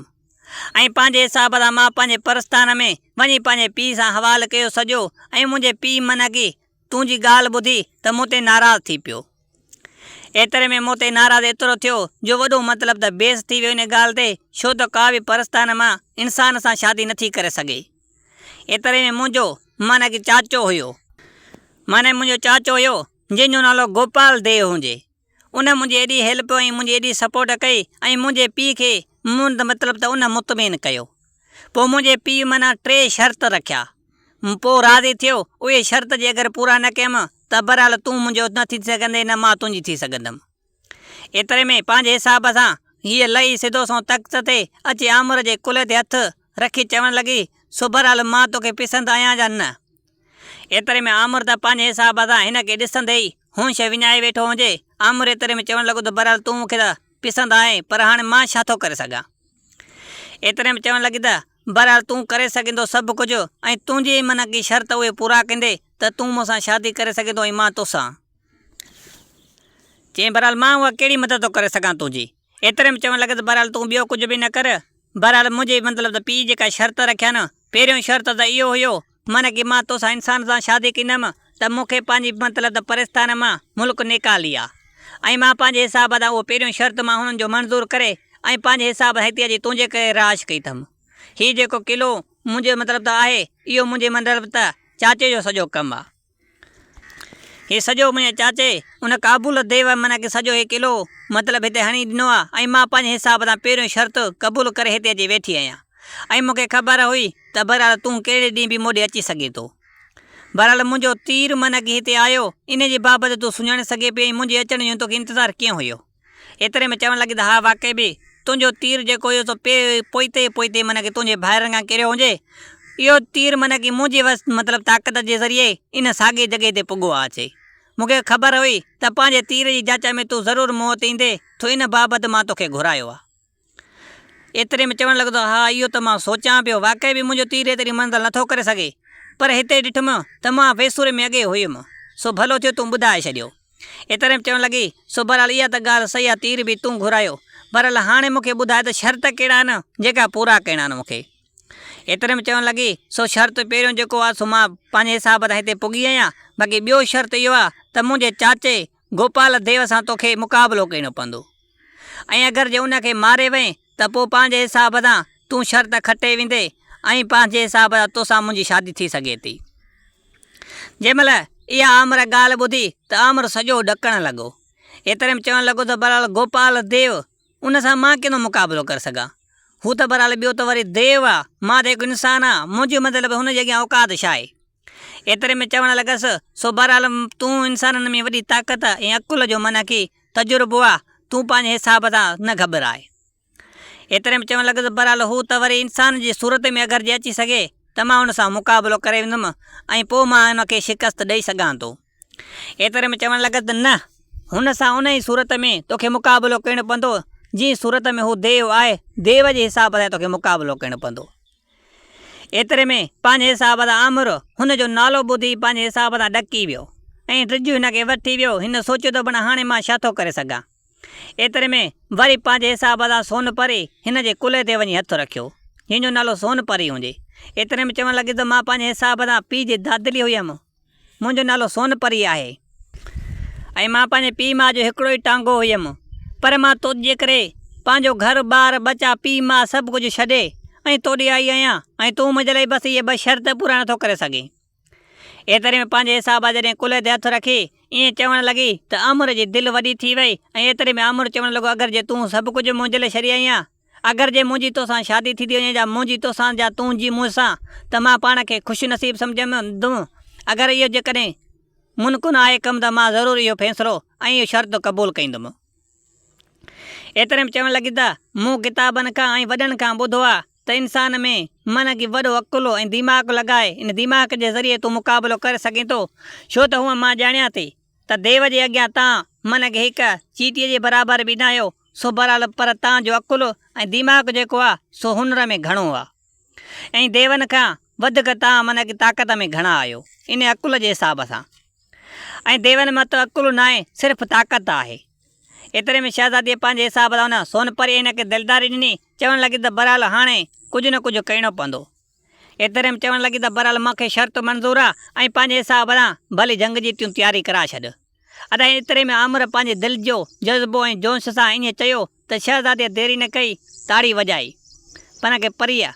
۽ پنهنجي حساب سان مان پنهنجي پرستان ۾ وڃي پنهنجي پيء سان حوال ڪيو سڄو ۽ منهنجي پيء منهگي تنهنجي ڳالهه ٻڌي ته مون تي ناراض ٿي پيو. ايتري ۾ مون تي ناراض ايترو ٿيو جو وڏو مطلب ته بيس ٿي ويو ان ڳالهه تي ڇو ته ڪا به پرستان مان انسان سان شادي نٿي ڪري سگهي. ايتري ۾ منهنجو معنيٰ ڪي چاچو هيو. معنيٰ منهنجو چاچو هيو جنهن جو نالو گوپال ديو هجي. ان منهنجي ايڏي هيلپ ۽ منهنجي ايڏي سپورٽ ڪئي ۽ منهنجي پيء کي مون مطلب ته ان مطمئن ڪيو. پوء منهنجي پيء معنيٰ ٽي شرط رکيا. پوء راضي ٿيو، اهي شرط جي اگر پورا نه ڪيم ته بهرحال تون منهنجو نه ٿي سگهندين نه مان تنهنجي ٿي سگهندم. ايتري ۾ پنهنجي حساب سان هيء لهي سڌو سنئون تخت تي اچي آمر جي ڪلهي تي هٿ رکي چوڻ لڳي، سو بهرحال مان توکي پسند آهيان يا نه؟ ايتري ۾ آمر ته پنهنجي حساب سان هن کي ڏسندي ئي هوش وڃائي ويٺو هجي. آمر ايتري ۾ چوڻ لڳو ته بهرحال تون مون کي ته پسند آهين پر هاڻي مان ڇا ٿو ڪري سگهان؟ ايتري ۾ چوڻ لڳي ته بهرحال تون ڪري سگهين ٿو سڀ ڪجهه ۽ تنهنجي ئي من ڪي شرط اهي پورا ڪندي ته تون مون سان شادي ڪري سگهين ٿو ۽ مان توسان. چيائين بهرحال مان اها ڪهڙي مدد ٿو ڪري سگهان تنهنجي؟ ايتري ۾ چوڻ لڳس بهرحال تون ٻيو ڪجهه به نه ڪر بهرحال منهنجي مطلب ته پيء جيڪا شرط رکيا نه پهريون شرط ته اهو هيو من ڪي مان توسان انسان سان شادي ڪندم ته مون کي پنهنجي مطلب ته پرستان مان ملڪ نيڪالي آ ۽ مان پنهنجي حساب سان اهو پهريون شرط مان هنن جو منظور ڪري ۽ پنهنجي حساب سان هتي اچي تنهنجي ڪري رهائش ڪئي اٿم. هي جيڪو قلعو منهنجو مطلب ته آهي اهو منهنجي مطلب ته چاچي جو سڄو ڪم آ. هي سڄو منهنجي چاچي ان ڪابل ديو معنيٰ ڪي سڄو هي قلعو مطلب هتي هڻي ڏنو آ ۽ مان پنهنجي حساب سان پهريون شرط قبول ڪري هتي اچي ويٺي آهيان ۽ مون کي خبر هئي ته بهرحال تون ڪهڙي ڏينهن به مون ڏي اچي سگهين ٿو. بهرحال منهنجو تير معنيٰ ڪي هتي آيو انهي جي بابت تون سڃاڻي سگهين پئي ۽ منهنجي اچڻ جو توکي انتظار ڪيئن هيو؟ ايتري ۾ چوڻ لڳي ته ها واقعي به تنهنجو تير جيڪو هيو سو پوئتي ئي پوئتي معنيٰ ڪي تنهنجي ڀائرن کان ڪريو هجي. اهو تير معنيٰ ڪي منهنجي وس مطلب طاقت جي ذريعي ان ساڳي جڳهه تي پڳو آ اچي. مون کي خبر هئي ته پنهنجي تير جي جاچ ۾ تون ضرور مون وٽ ايندين ٿو ان بابت مان توکي گهرايو آ. ايتري ۾ چوڻ لڳو ته ها اهو ته مان سوچيان پيو، واقعي به منهنجو تير ايتري منزل نٿو ڪري سگهي، پر هتي ڏٺم ته مان ويسوري ۾ اڳي هيم، سو ڀلو ٿيو تون ٻڌائي ڇڏيو. ايتري ۾ چوڻ لڳي، سو بهرحال اها ته ڳالهه صحيح آ تير به تون گهرايو، بهرحال هاڻي مون کي ٻڌاء ته شرط ڪهڙا آهن جيڪا پورا ڪرڻا آهن مون کي. ايتري ۾ چوڻ لڳي، سو شرط پهريون جيڪو آ سو مان پنهنجي حساب سان هتي پڳي آهيان، باقي ٻيو شرط اهو آ ته منهنجي چاچي گوپال ديو سان توکي مقابلو ڪرڻو پوندو ۽ اگر جي ان کي ماري وئين ته پوء پنهنجي حساب سان تون شرط کٽي ويندين ۽ پنهنجي حساب سان توسان منهنجي شادي ٿي سگهي ٿي. جنهن مهل اها آمر ڳالهه ٻڌي ته آمر سڄو ڏڪڻ لڳو. ايتري ۾ چوڻ لڳو ته بهرحال گوپال ديو ان سان مان ڪيئن ٿو مقابلو ڪري سگهان. هو ته بهرحال ٻيو ته وري ديو آ، مان ته هڪ انسان آ، منهنجو مطلب هن جي اڳيان اوقات ڇا آهي؟ ايتري ۾ چوڻ لڳس، سو بهرحال تون انسانن ۾ وڏي طاقت ۽ عقل جو معنيٰ ڪي تجربو آ، تون پنهنجي حساب سان نه گهٻراء. ايتري ۾ چوڻ لڳس، بهرحال هو ته وري انسان جي صورت ۾ اگر جي اچي سگهي ته مان ان سان مقابلو ڪري ويندم ۽ پوء مان ان کي شڪست ڏئي سگهان ٿو. ايتري ۾ چوڻ لڳس ته نه، هن سان انهيء صورت ۾ توکي مقابلو ڪرڻو پوندو، جنهن صورت ۾ هو ديو آهي، ديو جي حساب سان توکي مقابلو ڪرڻو پوندو. ايتري ۾ پنهنجي حساب سان آمر هن جو نالو ٻڌي پنهنجي حساب سان ڏڪي ويو ۽ ڊڄ هن کي وٺي ويو. هن سوچيو ته بڻ هاڻي مان ڇا ٿو ڪري سگهان. ايتري ۾ وري پنهنجي حساب سان سون پري هن جي ڪلهي تي وڃي هٿ رکيو، جنهن جو نالو سون پري هجي. ايتري ۾ چوڻ لڳي ته مان پنهنجي حساب سان پيء جي دادلي هيم. منهنجو نالو سون پري آهي ۽ مان پنهنجي پيء ماء جو هڪڙو ئي ٽانگو هيم، پر مان تو جي ڪري پنهنجو گهر ٻار ٻچا پيء ماء سڀ ڪجهه ڇڏي ۽ تو ڏي آئي آهيان ۽ تون منهنجي لاء بس اهي ٻه شرط پورا نٿو ڪري سگهين. ايتري ۾ پنهنجي حساب جڏهن ڪلهي تي هٿ رکي ائين چوڻ لڳي ته آمر جي دل وڏي ٿي وئي ۽ ايتري ۾ آمر چوڻ لڳو اگر جي تون سڀ ڪجهه منهنجي لاء ڇڏي آئي آهين اگر جي منهنجي توسان شادي ٿي ٿي وڃي جا منهنجي توسان جا تنهنجي مون سان ته مان پاڻ کي خوش نصيب سمجهندم. اگر اهو جيڪڏهن منڪن آهي ڪم ته مان ضرور اهو فيصلو ۽ اهو شرط قبول ڪيندم. ايتري ۾ چوڻ لڳي ته مون ڪتابن کان ۽ وڏن کان ٻڌو آهي ته انسان ۾ من کي وڏو عقل ۽ دماغ لڳائي ان دماغ جي ذريعي تون مقابلو ڪري سگهين ٿو ڇو ته هونء مان ڄاڻيان ٿي ته ديو جي اڳيان تان من کي هڪ چيٽيء جي برابر به ناهيو، سو بهرحال پر تان جو عقل ۽ دماغ جيڪو آ، سو هنر ۾ گهڻو آ. ۽ ديون کان وڌڪ تان من کي طاقت ۾ گهڻا آهيو، انهي عقل جي حساب سان. ۽ ديون ۾ ته عقل ناهي، صرف طاقت آهي. ايتري ۾ شهزاديء پنهنجي حساب سان ان سون پريء هن کي دلداري ڏني، چوڻ لڳي ته بهرحال هاڻي ڪجهه نه ڪجهه ڪرڻو پوندو. ايتري ۾ چوڻ لڳي ته بهرحال مان کي شرط منظور آ ۽ پنهنجي حساب سان ڀلي جنگ جي تون تياري ڪرائي ڇڏ. ادا ايتري ۾ آمر پنهنجي دل جو جذبو ۽ جوش سان ائين چيو ته شهزاديء ديري نه ڪئي تاڙي وڄائي. پن کي پريء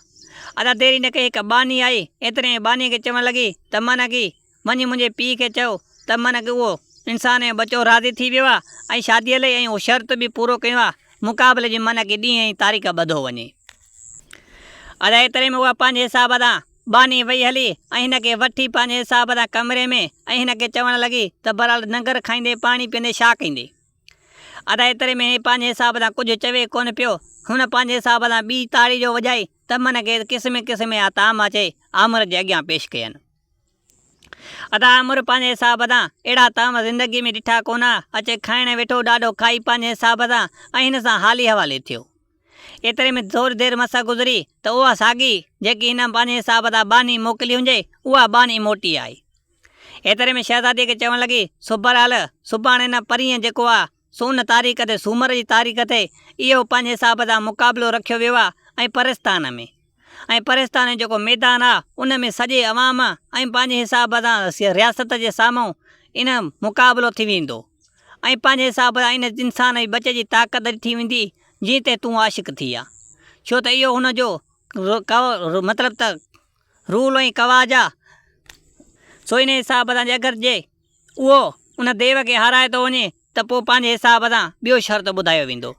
ادا ديري نه ڪئي هڪ ٻانهي آئي ايتري ۾ ٻانهيء کي چوڻ لڳي ته من ڪي وڃي منهنجي پيء کي چئو ته من ڪي اهو انسان جو ٻچو راضي ٿي ويو آ ۽ شاديء لئي ۽ اهو شرط به پورو ڪيو آ مقابلي جي من ڪي ڏينهن ۽ تاريخ ٻڌو وڃي. ادا ايتري ۾ اها پنهنجي حساب سان ٻانهي وئي هلي ۽ هن کي وٺي پنهنجي حساب سان ڪمري ۾ ۽ هن کي چوڻ لڳي ته بهرحال ننگر کائيندي پاڻي پيئندي ڇا ڪيندي. ادا ايتري ۾ هي پنهنجي حساب سان ڪجهه چوي ڪونه پيو. هن پنهنجي حساب سان ٻي تاڙي جو وڄائي ته من کي قسمين قسمين جا طعام اچي آمر جي اڳيان پيش ڪين. ادا آمر پنهنجي حساب سان اهڙا طعام زندگي ۾ ڏٺا ڪونه اچي کائڻ ويٺو ڏاڍو کائي پنهنجي حساب سان ۽ هن سان حالي حوالي ٿيو. ايتري ۾ ٿوري دير مس گذري ته اها ساڳي، جيڪي هن پنهنجي حساب سان ٻانهي موڪلي هجي، اها ٻانهي موٽي آئي. ايتري ۾ شهزاديء کي چوڻ لڳي، سو بهرحال، سڀاڻي نه پرينء جيڪو آ، سو ان تاريخ تي، سومر جي تاريخ تي، اهو پنهنجي حساب سان مقابلو رکيو ويو آ ۽ پرستان ۾، ۽ پرستان جو جيڪو ميدان آ، ان ۾ سڄي عوام ۽ پنهنجي حساب سان رياست جي سامهون ان مقابلو ٿي ويندو. ۽ پنهنجي حساب سان ان انسان جي ٻچي جي طاقت ڏٺي ويندي جنهن تي تون عاشق ٿي آ. ڇو ته اهو هن جو مطلب ته رول ۽ قواج آ. سو ان حساب سان جي اگر جي اهو ان ديو کي هارائي ٿو وڃي ته پوء پنهنجي حساب سان ٻيو شرط ٻڌايو ويندو.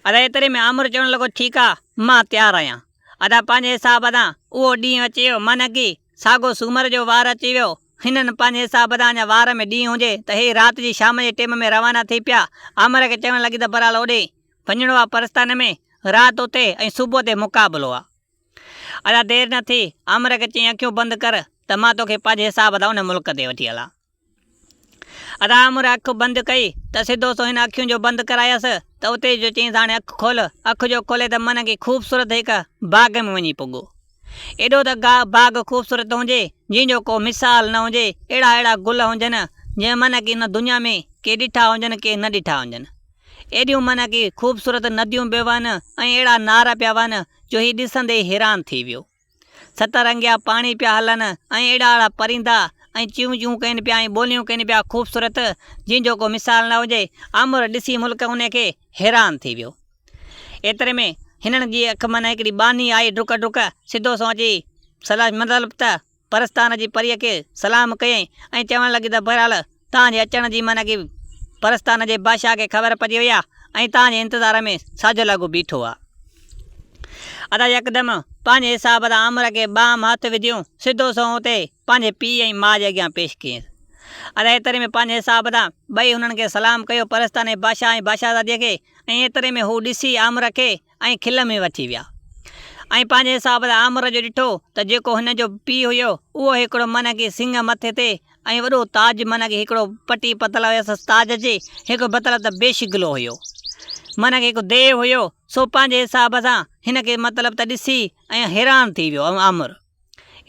ادا ايتري ۾ آمر چوڻ لڳو ٺيڪ آ مان تيار آهيان. ادا پنهنجي حساب سان اهو ڏينهن اچي ويو معنيٰ ڪي ساڳو سومر جو وار اچي ويو. هنن پنهنجي حساب سان اڃا وار ۾ ڏينهن هجي ته هي رات جي شام جي ٽيم ۾ روانا ٿي پيا. آمر کي چوڻ لڳي ته بهرحال اوڏي وڃڻو آ پرستان ۾ رات اتي ۽ صبح تي مقابلو آ. ادا دير نه ٿي آمر کي چيائين اکيون بند ڪر ته مان توکي پنهنجي حساب سان ان ملڪ تي وٺي هلان. ادا آمر اک بند ڪئي ته سڌو سو هن اکيون جو بند ڪرايس ته اتي جو چيائينس هاڻي اک کول. اک جو کولي ته من کي خوبصورت هڪ باغ ۾ وڃي پڳو. ايڏو ته باغ خوبصورت هجي، جنهن جو ڪو مثال نه هجي، اهڙا اهڙا گل هجن، جنهن من ڪي هن دنيا ۾ ڪي ڏٺا هجن ڪي نه ڏٺا هجن. ايڏيون من ڪي خوبصورت نديون به وهن ۽ اهڙا نار پيا وهن جو هي ڏسندي ئي حيران ٿي ويو. ست رنگيا پاڻي پيا هلن ۽ اهڙا اهڙا پرندا ۽ چيون چيون ڪين پيا ۽ ٻوليون ڪين پيا خوبصورت، جنهن جو ڪو مثال نه هجي. آمر ڏسي ملڪ انهي کي حيران ٿي ويو. ايتري ۾ هنن جي اک منهن هڪڙي ٻانهي آئي ڊڪ ڊڪ سڌو سنئون اچي صلاح مطلب ته پرستان جي پريء کي سلام ڪيائين ۽ چوڻ لڳي ته بهرحال توهان جي اچڻ جي معنيٰ ڪي پرستان جي بادشاهه کي خبر پئجي وئي آ ۽ توهان جي انتظار ۾ ساجهه لاڳو بيٺو آ. ادا يڪدم پنهنجي حساب سان آمر کي ٻانهن مان هٿ وڌيون سڌو سنئون اتي پنهنجي پيء ۽ ماء جي اڳيان پيش ڪيس. ادا ايتري ۾ پنهنجي حساب سان ٻئي هنن کي سلام ڪيو پرستان جي بادشاهه ۽ بادشاهزاديء کي ۽ ايتري ۾ هو ڏسي آمر کي ۽ کل ۾ وٺي ويا ۽ پنهنجي حساب سان آمر جو ڏٺو ته جيڪو هن جو پيء هيو اهو هڪڙو من ڪي سڱ مٿي تي ۽ وڏو تاج من ڪي هڪڙو پٽي پتل هيس تاج جي هڪ مطلب ته بي شگلو هيو من ڪي هڪ ديو هيو سو پنهنجي حساب سان هن کي مطلب ته ڏسي ۽ حيران ٿي ويو آمر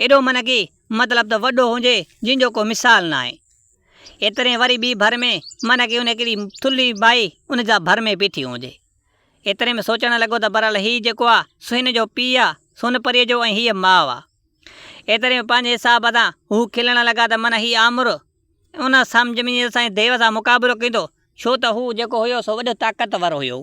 ايڏو من ڪي مطلب ته وڏو هجي جنهن جو ڪو مثال ناهي ايتري وري ٻي ڀر ۾ من ڪي ان هڪڙي ٿلهي مائي ان جا ڀر ۾ بيٺي هجي. ايتري ۾ سوچڻ لڳو ته بهرحال هي جيڪو آ سو هن جو پيء آ سون پريء جو ۽ هيء ماء آ. ايتري ۾ پنهنجي حساب سان هو کلڻ لڳا ته من هي آمر ان سمجهه ۾ اسان جي ديو سان مقابلو ڪندو ڇو ته هو جيڪو هيو سو وڏو طاقتور هيو.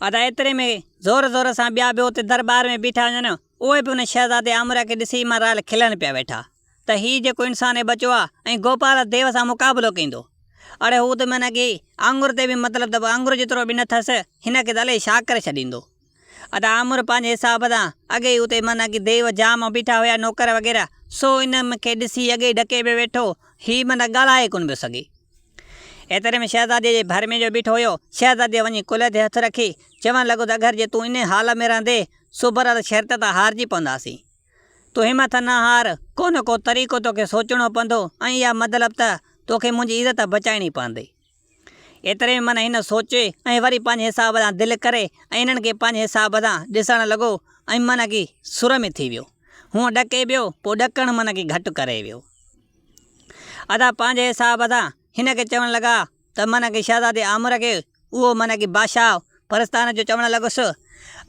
ادا ايتري ۾ زور زور سان ٻيا به اتي درٻار ۾ بيٺا هجن اهي به ان شهزادي آمر کي ڏسي مان رال کلڻ پيا ويٺا ته هي جيڪو انسان ٻچو آ ۽ گوپال ديو سان مقابلو ڪيندو. اڙي هو ته معنيٰ ڪي آڱر تي به مطلب ته آڱر جيترو به نه ٿس هن کي ته الائي ڇا ڪري ڇڏيندو. ادا آمر پنهنجي حساب سان اڳي ئي اتي معنيٰ ڪي ديو جام بيٺا هيا نوڪر وغيره سو ان کي ڏسي اڳي ئي ڏڪي پيو ويٺو هي معنيٰ ڳالهائي ڪونه پيو سگهي. ايتري ۾ شهزادي جي ڀر ۾ جو بيٺو هيو شهزاديء وڃي ڪلهي تي هٿ رکي چوڻ لڳو ته اگر جي تون انهي حال ۾ رهندين سوڀرل شرط تان هارجي پونداسين. تون همٿ نه هار، ڪو نه ڪو طريقو توکي سوچڻو پوندو ۽ اها مطلب ته توکي منهنجي عزت بچائڻي پوندي. ايتري ۾ من هن سوچي ۽ وري پنهنجي حساب سان دل ڪري ۽ انهن کي پنهنجي حساب سان ڏسڻ لڳو ۽ من ڪي سر ۾ ٿي ويو. هونء ڏڪي پيو، پوء ڏڪڻ من ڪي گهٽ ڪري ويو. ادا پنهنجي حساب سان هن کي چوڻ لڳا ته من ڪي شهزادي آمر کي اهو من ڪي بادشاهه پرستان جو چوڻ لڳس،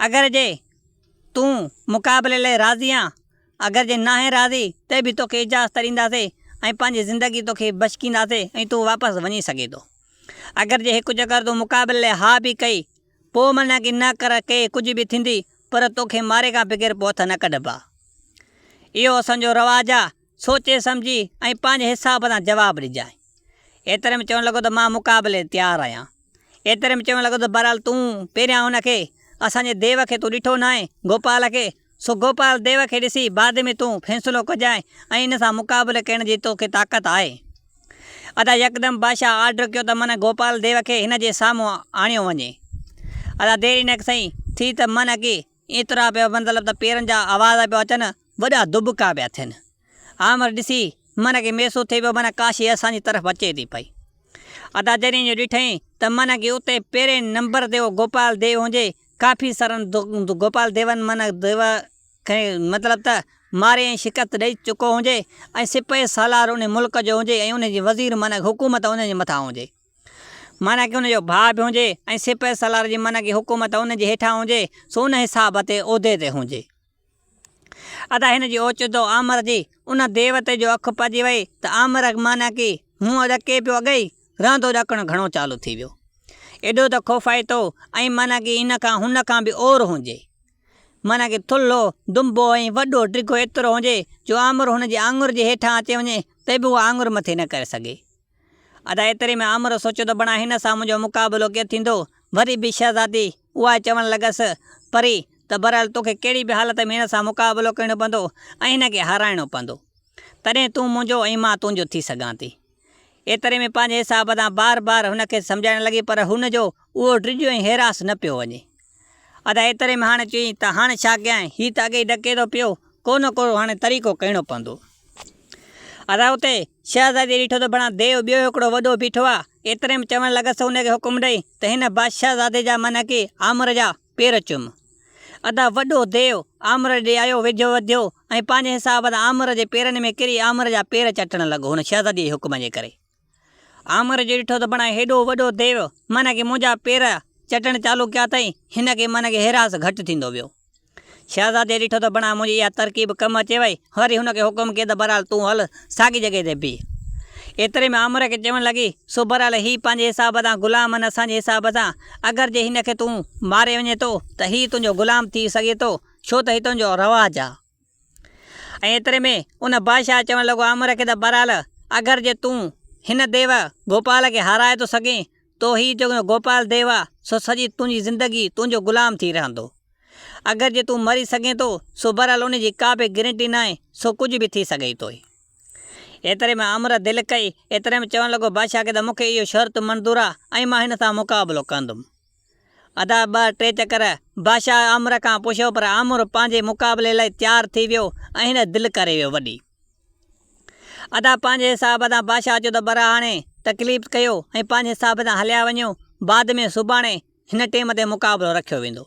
اگر جي تون مقابلي لئه راضي آن، اگر جي ناهين راضي ته به توکي اجازت ڏينداسين ۽ پنهنجي زندگي توکي بشڪينداسين ۽ تون واپس وڃي سگهين ٿو. اگر جي هڪ چڪر تون مقابلي لئه ها به ڪئي، پوء من ڪي نه ڪر ڪي ڪجهه به ٿيندي پر توکي ماري کان بغير پوء هٿ نه ڪڍبا. اهو اسان جو رواج آ، سوچي سمجهي ۽ پنهنجي حساب سان جواب ڏجانء. ايتري ۾ چوڻ لڳو ته مان مقابلي تي تيار آهيان. ايتري ۾ چوڻ لڳو ته بهرحال تون پهريان هن کي، اسان جي ديو کي تون ڏٺو ناهي، گوپال کي، سو گوپال ديو کي ڏسي بعد ۾ تون فيصلو ڪجانء ۽ ان سان مقابلو ڪرڻ جي توکي طاقت آهي. ادا يڪدم بادشاهه آرڊر ڪيو ته من گوپال ديو کي هن جي سامهون آڻيو وڃي. ادا دير ئي نه سهي ٿي ته من اڳي ايترا پيا مطلب ته پيرن جا آواز پيا اچن، وڏا دٻڪا پيا ٿين. آمر ڏسي من کي محسوس ٿي پيو من ڪا شيء اسان جي طرف اچي ٿي پئي. ادا جڏهن اهو ڏٺائين ته من کي اتي پهرين نمبر تي اهو گوپال ديو هجي، ڪافي سارن گوپال ديون من ديو کي مطلب ته ماري ۽ شڪست ڏئي چڪو هجي ۽ سپهه سالار ان ملڪ جو هجي ۽ ان جي وزير من حڪومت ان جي مٿان هجي. معنيٰ ڪي ان جو ڀاء به هجي ۽ سپهه سالار جي معنيٰ ڪي حڪومت ان جي هيٺان هجي سو ان حساب تي عهدي تي هجي. ادا هن جي اوچتو آمر جي ان ديو تي جو اک پئجي وئي ته آمر معنيٰ ڪي هونء ڏڪي پيو اڳئي رهندو ڏڪڻ گهڻو چالو ٿي ويو. ايڏو ته خوفائتو ۽ معنيٰ ڪي ان کان هن کان به اور هجي. معنيٰ ڪي ٿلهو، دنبو ۽ وڏو ڊگهو ايترو هجي جو آمر هن جي آڱر جي هيٺان اچي وڃي ته به اها آڱر مٿي نه ڪري سگهي. ادا ايتري ۾ آمر سوچيو ته بڻا هن سان منهنجو مقابلو ڪيئن ٿيندو؟ وري به شهزادي اها چوڻ لڳس، پري، ته بهرحال توکي ڪهڙي به حالت ۾ هن سان مقابلو ڪرڻو پوندو ۽ هن کي هارائڻو پوندو. تڏهن تون منهنجو ۽ مان تنهنجو ٿي سگهان ٿي. ايتري ۾ پنهنجي حساب سان بار بار هن کي سمجهائڻ لڳي پر هن جو اهو ڊڄ ۽ هراس نه پيو وڃي. ادا ايتري ۾ هاڻي چيائين ته هاڻي ڇا ڪيان، هي ته اڳي ئي ڏڪي ٿو پيو، ڪو نه ڪو هاڻي طريقو ڪرڻو پوندو. ادا اتي شهزاديء ڏٺو ته بڻا ديو ٻيو هڪڙو وڏو بيٺو آ. ايتري ۾ چوڻ لڳس ته ان کي حڪم ڏئي ته هن بادشاهزادي جا من ڪي آمر جا پير چم. ادا وڏو ديو آمر ڏي آيو ويجهو وڌيو ۽ پنهنجي حساب سان آمر جي پيرن ۾ ڪري آمر جا پير چٽڻ لڳو هن شهزاديء جي حڪم جي ڪري. آمر جو ڏٺو ته بڻا هيڏو وڏو ديو من ڪي منهنجا پير چٽڻ چالو ڪيا اٿئي هن کي من ڪي هراس گهٽ ٿيندو ويو. شهزادي ڏٺو ته بڻا منهنجي اها ترڪيب ڪم اچي وئي، وري هن کي حڪم ڪيو ته بهرحال تون هل ساڳي جڳهه تي بيهه. ايتري ۾ آمر کي چوڻ لڳي، سو بهرحال هي پنهنجي حساب سان غلام آهن اسان جي حساب سان اگر جي هن کي تون ماري وڃين ٿو ته هي تنهنجو غلام ٿي سگهي ٿو ڇو ته هي تنهنجو رواج آهي. ۽ ايتري ۾ ان بادشاهه چوڻ لڳو آمر کي ته بهرحال اگر جي تون هن ديو گوپال کي هارائي ٿو سگهين تو هي جيڪو گوپال ديو آ سو سڄي تنهنجي زندگي تنهنجو غلام ٿي رهندو. اگر جي تون مري سگهين ٿو سو بهرحال ان جي ڪا به گرنٽي ناهي سو ڪجهه به ٿي سگهي ٿو. ايتري ۾ آمر دل ڪئي ايتري ۾ چوڻ لڳو بادشاهه کي ته مون کي اهو شرط منظور آ ۽ مان هن سان مقابلو ڪندم. ادا ٻه ٽي چڪر بادشاهه آمر کان پڇيو پر آمر پنهنجي مقابلي لاء تيار ٿي ويو ۽ هن دل ڪري ويو وڏي. ادا پنهنجي حساب سان بادشاهه چيو ته برا هاڻي تڪليف ڪيو ۽ پنهنجي حساب سان هليا وڃو بعد ۾ سڀاڻي هن ٽيم تي مقابلو رکيو ويندو.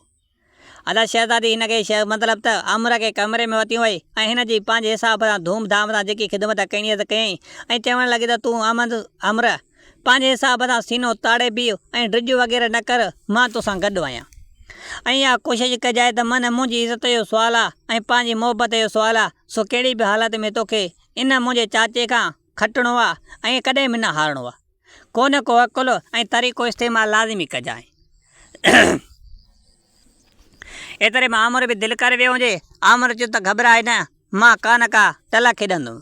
ادا شهزادي هن کي مطلب ته آمر کي ڪمري ۾ وتيون وئي ۽ هن جي پنهنجي حساب سان ڌوم ڌام سان جيڪي خدمت ڪئڻي هيس ڪيائين ۽ چوڻ لڳي ته تون احمد آمر پنهنجي حساب سان سينو تاڙي بيهه ۽ ڊڄ وغيره نه ڪر، مان توسان گڏ آهيان. ۽ اها ڪوشش ڪجانء ته من منهنجي عزت جو سوال آ ۽ پنهنجي محبت جو سوال آ، سو ڪهڙي به حالت ۾ توکي ان منهنجي چاچي کان کٽڻو آ ۽ ڪڏهن به نه هارڻو آ. ڪو نه ڪو عقل ۽ طريقو استعمال لازمي ڪجانء. ايتري ۾ آمر به دل ڪري ويو هجي. آمر چيو ته گهٻراء نه، مان ڪا نه ڪا ٽل کيڏندم.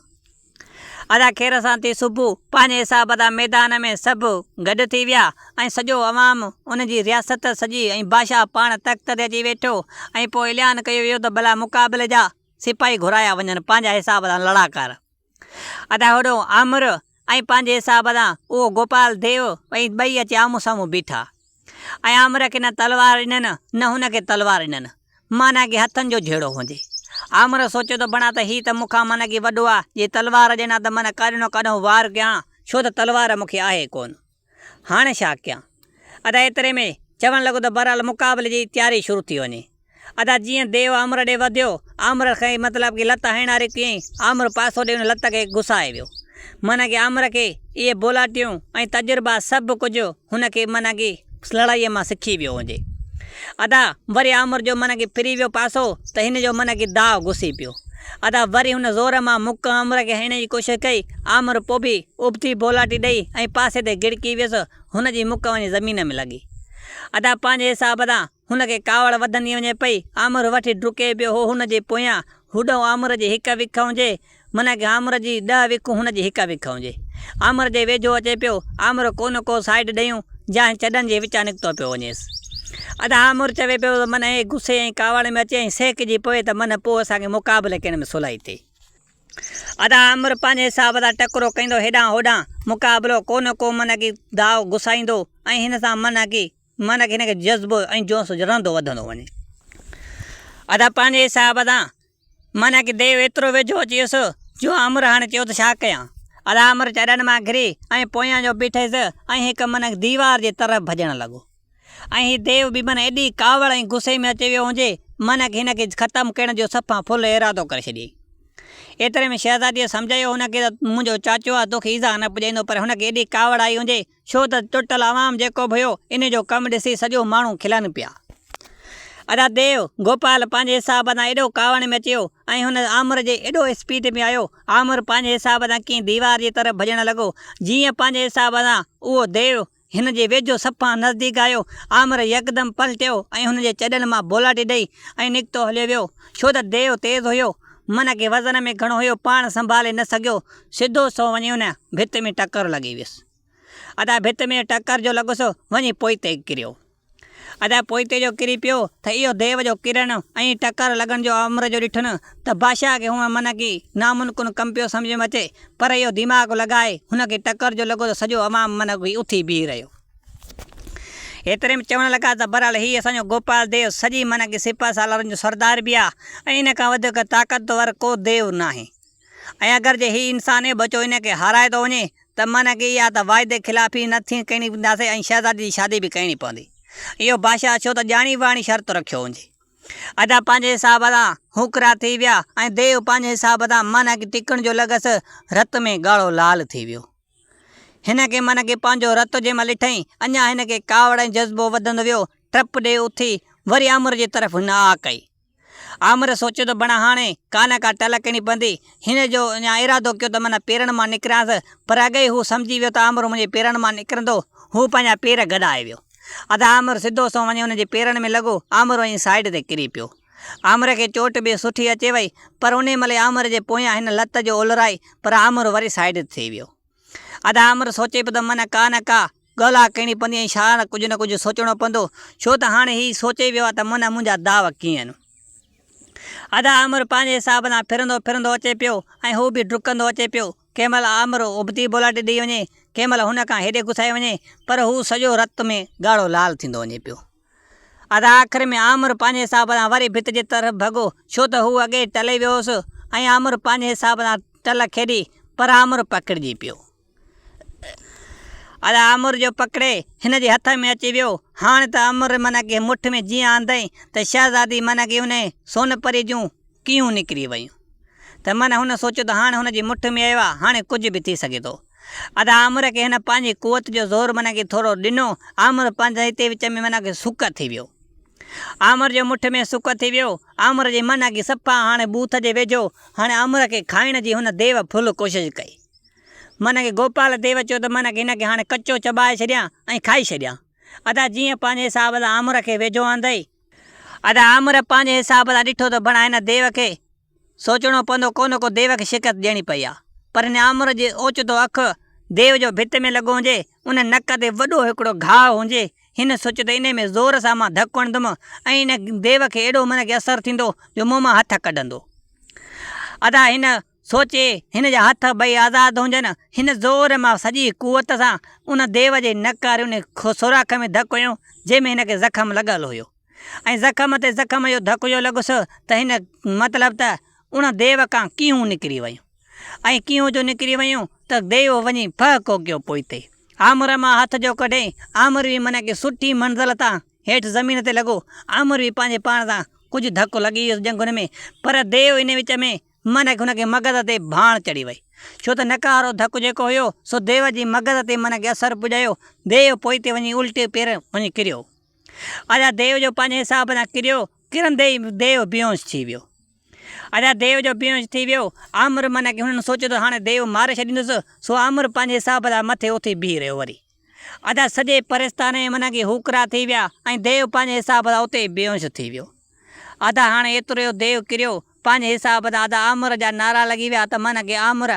ادا خير سان ٿي صبح پنهنجي حساب سان ميدان ۾ سڀ گڏ ٿي ويا ۽ سڄو عوام ان جي رياست سڄي ۽ بادشاهه پاڻ تخت تي اچي ويٺو ۽ پوء اعلان ڪيو ويو ته ڀلا مقابلي جا سپاهي گهرايا وڃن پنهنجا حساب سان لڙاڪار. ادا هوڏو آمر ۽ پنهنجي حساب سان اهو گوپال ديو ۽ ٻئي اچي آمهون سامهون بيٺا ۽ آمر کي نه تلوار ڏنن نه هن کي تلوار ڏنن معنيٰ ڪي هٿن جو جهيڙو هجي. آمر سوچيو ته بڻا ته هي ته مون کان معنيٰ ڪي وڏو آ جي تلوار ڏين ها ته معنيٰ ڪاڏهون نه ڪاڏهون وار ڪيان ها ڇو ته تلوار مون کي آهي ڪونه. هاڻي ڇا ڪيان؟ ادا ايتري ۾ چوڻ لڳو ته بهرحال مقابلي جي تياري شروع ٿي وڃي. ادا جيئن ديو آمر ڏي وڌيو، آمر کي مطلب ڪي لت هڻڻ واري ڪيائين، آمر پاسو ڏئي ان لت کي گسائي ويو. معنيٰ ڪي آمر کي اهي بولاٽيون ۽ تجربا سڀ ڪجهه هن کي معنيٰ ڪي لڙائيء مان سکي ويو هجي. ادا وري آمر جو معنيٰ ڪي ڦري ويو پاسو ته هن جو معنيٰ ڪي داء گسي پيو. ادا وري هن زور مان مڪ آمر کي هڻڻ جي ڪوشش ڪئي، آمر پوء به ابتي بولاٽي ڏئي ۽ پاسي تي گڙڪي ويس، هن جي مڪ وڃي زمين ۾ لڳي. ادا پنهنجي حساب سان هن کي ڪاوڙ وڌندي وڃي پئي. آمر وٺي ڊڪي پيو هو هن جي پويان. هوڏانهن آمر جي هڪ وک هجي، معنيٰ ڪي آمر جي ڏهه وکون هن جي هڪ وک هجي. آمر جي ويجهو اچي پيو. آمر ڪو نه ڪو سائيڊ ڏيون جا ۽ چڏن جي وچان نڪتو پيو وڃيس. ادا آمر چوي پيو ته من هي غصي ۽ ڪاوڙ ۾ اچي ۽ سهڪجي پوي ته من پوء اسان کي مقابلي ڪرڻ ۾ سولائي ٿئي. ادا آمر پنهنجي حساب سان ٽڪرو ڪندو هيڏانهن هوڏانهن مقابلو ڪو نه ڪو من ڪي داء گسائيندو ۽ هن سان من ڪي معنيٰ ڪي هن کي جذبو ۽ جوش رهندو وڌندو وڃي. ادا پنهنجي حساب سان معنيٰ ڪي ديو ايترو ويجهو اچي ويس جو آمر هاڻي چيو ته ڇا ڪيان. ادا آمر چڏن مان گهري ۽ پويان جو بيٺس ۽ هڪ معنيٰ ديوار جي طرف ڀڄڻ لڳو ۽ هي ديو به معنيٰ ايڏي ڪاوڙ ۽ غصي ۾ اچي ويو هجي معنيٰ ڪي هن کي ختم ڪرڻ جو صفا فل ارادو ڪري ڇڏيائين. ايتري ۾ شهزاديء سمجهايو هن کي ته منهنجو چاچو آ توکي ايذاء نه پڄائيندو پر هن کي ايڏي ڪاوڙ آئي هجي ڇو ته ٽٽل عوام جيڪو به هيو، انهي جو ڪم ڏسي سڄو ماڻهو کلن پيا. ادا ديو، گوپال پنهنجي حساب سان ايڏو ڪاوڙ ۾ اچي ويو ۽ هن آمر جي ايڏو اسپيڊ ۾ آيو، آمر پنهنجي حساب سان ڪنهن ديوار جي طرف ڀڄڻ لڳو، جيئن پنهنجي حساب سان اهو ديو هن جي ويجهو صفا نزديڪ آيو، آمر يڪدم پلٽيو ۽ هن جي چڏن مان بولاٽي ڏئي ۽ نڪتو هليو ويو، ڇو ته ديو تيز هيو، من کي وزن ۾ گهڻو هيو، پاڻ سنڀالي نه سگهيو، سڌو سنئون وڃي ان ڀت ۾ ٽڪر لڳي ويس. ادا ڀت ۾ ٽڪر جو لڳس، وڃي پوئتي ڪريو. ادا پوئتي جو ڪري پيو ته اهو ديو جو ڪرڻ ۽ ٽڪر لڳڻ جو آمر جو ڏٺن ته بادشاهه کي هونء من ڪي ناممڪن ڪم پيو سمجهه ۾ اچي، پر اهو دماغ لڳائي هن کي ٽڪر جو لڳو ته سڄو عوام من ڪي اٿي بيهي رهيو. ايتري ۾ چوڻ لڳا ته بهرحال هي اسان جو گوپال ديو سڄي من ڪي سپهه سالارن جو سردار به آ ۽ ان کان وڌيڪ طاقتور ڪو ديو ناهي. ۽ اگر جي هي انسان جو ٻچو ان کي هارائي ٿو وڃي ته معنيٰ ڪي اها ته واعدي خلافي نه ٿي ڪرڻي پونداسين ۽ شهزادي جي شادي به ڪرڻي پوندي. اهو بادشاهه ڇو ته ڄاڻي واڻي شرط رکيو هجي. ادا پنهنجي حساب سان هوڪرا ٿي ويا ۽ ديو پنهنجي حساب سان معنيٰ ڪي ٽڪڻ جو لڳس رت ۾ ڳاڙهو لال ٿي ويو. هن کي معنيٰ ڪي پنهنجو رت جنهن مهل ڏٺائين اڃا هن کي ڪاوڙ ۽ جذبو وڌندو ويو. ٽپ ڏئي اٿي وري آمر جي طرف هن آه ڪئي. آمر سوچيو ته بڻا هاڻي ڪا نه ڪا ٽل ڪرڻي پوندي. هن جو اڃا ارادو ڪيو ته معنيٰ پيرن مان نڪرانس، پر اڳ ئي هو سمجهي ويو ته آمر منهنجي پيرن مان نڪرندو. هو پنهنجا پير گڏائي ويو. ادا آمر سڌو سنئون وڃي هن جي پيرن ۾ لڳو. آمر وڃي سائيڊ تي ڪري پيو. آمر کي چوٽ به سٺي اچي وئي، پر انهي مهل ئي آمر جي پويان هن لت جو اولرائي، پر آمر وري سائيڊ ٿي ويو. ادا آمر سوچي پيو ته من ڪا نه ڪا ڳولا ڪرڻي پوندي ۽ شايد ڪجهه نه ڪجهه سوچڻو پوندو، ڇو ته هاڻي هي سوچي ويو آهي ته من منهنجا داء ڪيئن. ادا آمر پنهنجي حساب سان ڦرندو ڦرندو اچي پيو ۽ هو به ڊڪندو اچي پيو. ڪنهن مهل آمر ابتي بولاٽي ڏئي وڃي، ڪنهن مهل هن کان هيڏي گسائي وڃي، پر هو سڄو رت ۾ ڳاڙهو لال ٿيندو وڃي پيو. ادا آخر ۾ آمر پنهنجي حساب سان وري ڀت جي طرف ڀڳو، ڇو ته هو اڳيئي ٽلي ويو هوس ۽ آمر پنهنجي حساب سان ٽل کيڏي، پر آمر پڪڙجي پيو. ادا آمر جو پڪڙي هن جي هٿ ۾ اچي ويو. هاڻ ته آمر من کي مٺ ۾ جيئن آندائين ته شهزادي من کي انهي سون پري جون ڪيهون نڪري ويون. ته من هن سوچيو ته هاڻ هن جي مٺ ۾ آيو آ، هاڻي ڪجهه به ٿي سگهي ٿو. ادا آمر کي هن پنهنجي قوت جو زور من کي ٿورو ڏنو، آمر پنهنجي هتي وچ ۾ من کي سڪ ٿي ويو. آمر جو مٺ ۾ سڪ ٿي ويو. آمر جي من کي صفا هاڻي ٻوٿ جي ويجهو، هاڻي آمر کي کائڻ جي هن ديو ڦل ڪوشش ڪئي. من کي گوپال ديو چيو ته من کي هن کي هاڻي ڪچو چٻائي ڇڏيان ۽ کائي ڇڏيان. ادا جيئن پنهنجي حساب سان آمر کي ويجهو آندئي. ادا آمر پنهنجي حساب سان ڏٺو ته بڻا هن ديو کي سوچڻو پوندو ڪو نه ڪو ديو کي شڪست ڏيڻي پئي آ. پر هن آمر جي اوچتو اک ديو جو ڀت ۾ لڳو هجي، ان نڪ تي وڏو هڪڙو گهاء هجي، هن سوچيو ته انهي ۾ زور سان مان ڌڪ هڻندم ۽ ان ديو کي اهڙو من کي اثر ٿيندو جو مون مان هٿ ڪڍندو. ادا هن سوچي هن جا هٿ ٻئي آزاد هجن، هن زور مان سڄي قوت سان ان ديو جي نڪ واري ان سوراخ ۾ ڌڪ هنيو جنهن ۾ هن کي زخم لڳل هيو. ۽ زخم تي زخم جو ڌڪ جو لڳس ته هن مطلب ته ان ديو کان ڪيهون نڪري ويون ۽ ڪيهون جو نڪري ويون ته ديو وڃي ڦهه ڪوڪيو پوئتي آمر مان هٿ جو ڪڍي آمر به من ڪي سٺي منزل تان هيٺ زمين تي لڳو آمر به پنهنجي پاڻ سان ڪجهه ڌڪ لڳي ويس ڄنگهن ۾ پر ديو ان وچ ۾ من هن کي مغز تي ڀاڻ چڙهي وئي. ڇو ته نڪارو ڌڪ جيڪو هيو، سو ديو جي مغز تي من کي اثر پڄايو. ديو پوئتي وڃي الٽي پير وڃي ڪريو. ادا ديو جو پنهنجي حساب سان ڪريو، ڪرندي ئي ديو بيهوش ٿي ويو. ادا ديو جو بيهوش ٿي ويو. آمر من کي هنن سوچيو ته هاڻي ديو ماري ڇڏيندس، سو آمر پنهنجي حساب سان مٿي اٿي بيهي رهيو وري. ادا سڄي پرستان ۾ من کي هوڪرا ٿي ويا ۽ ديو پنهنجي حساب سان اتي ئي بيهوش ٿي ويو. ادا هاڻي ايترو جو ديو ڪريو، پنهنجي حساب سان ادا آمر جا نعرا لڳي ويا ته من کي آمر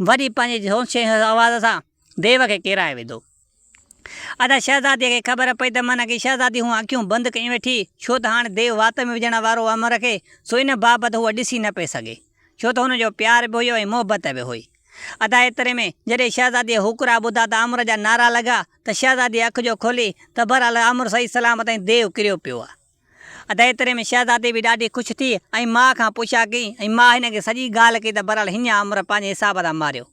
وري پنهنجي هوشي آواز سان ديو کي ڪيرائي وڌو. ادا شهزاديء کي خبر پئي ته من کي شهزادي هونء اکيون بند ڪيون ويٺي، ڇو ته هاڻي ديو وات ۾ وجهڻ وارو هو آمر کي، سو ان بابت هوء ڏسي نه پئي سگهي، ڇو ته هن جو پيار به هيو ۽ محبت به هئي. ادا ايتري ۾ جڏهن شهزاديء هوڪرا ٻڌا ته آمر جا نعرا لڳا ته شهزاديء اک جو کولي ته بهرحال آمر صحيح سلامت ۽ ديو ڪريو پيو آ. ادا ايتري ۾ شهزادي به ڏاڍي خوش ٿي ۽ ماء کان پڇا ڪئي ۽ ماء هن کي سڄي ڳالهه ڪئي ته بهرحال هينئن آمر پنهنجي حساب سان ماريو.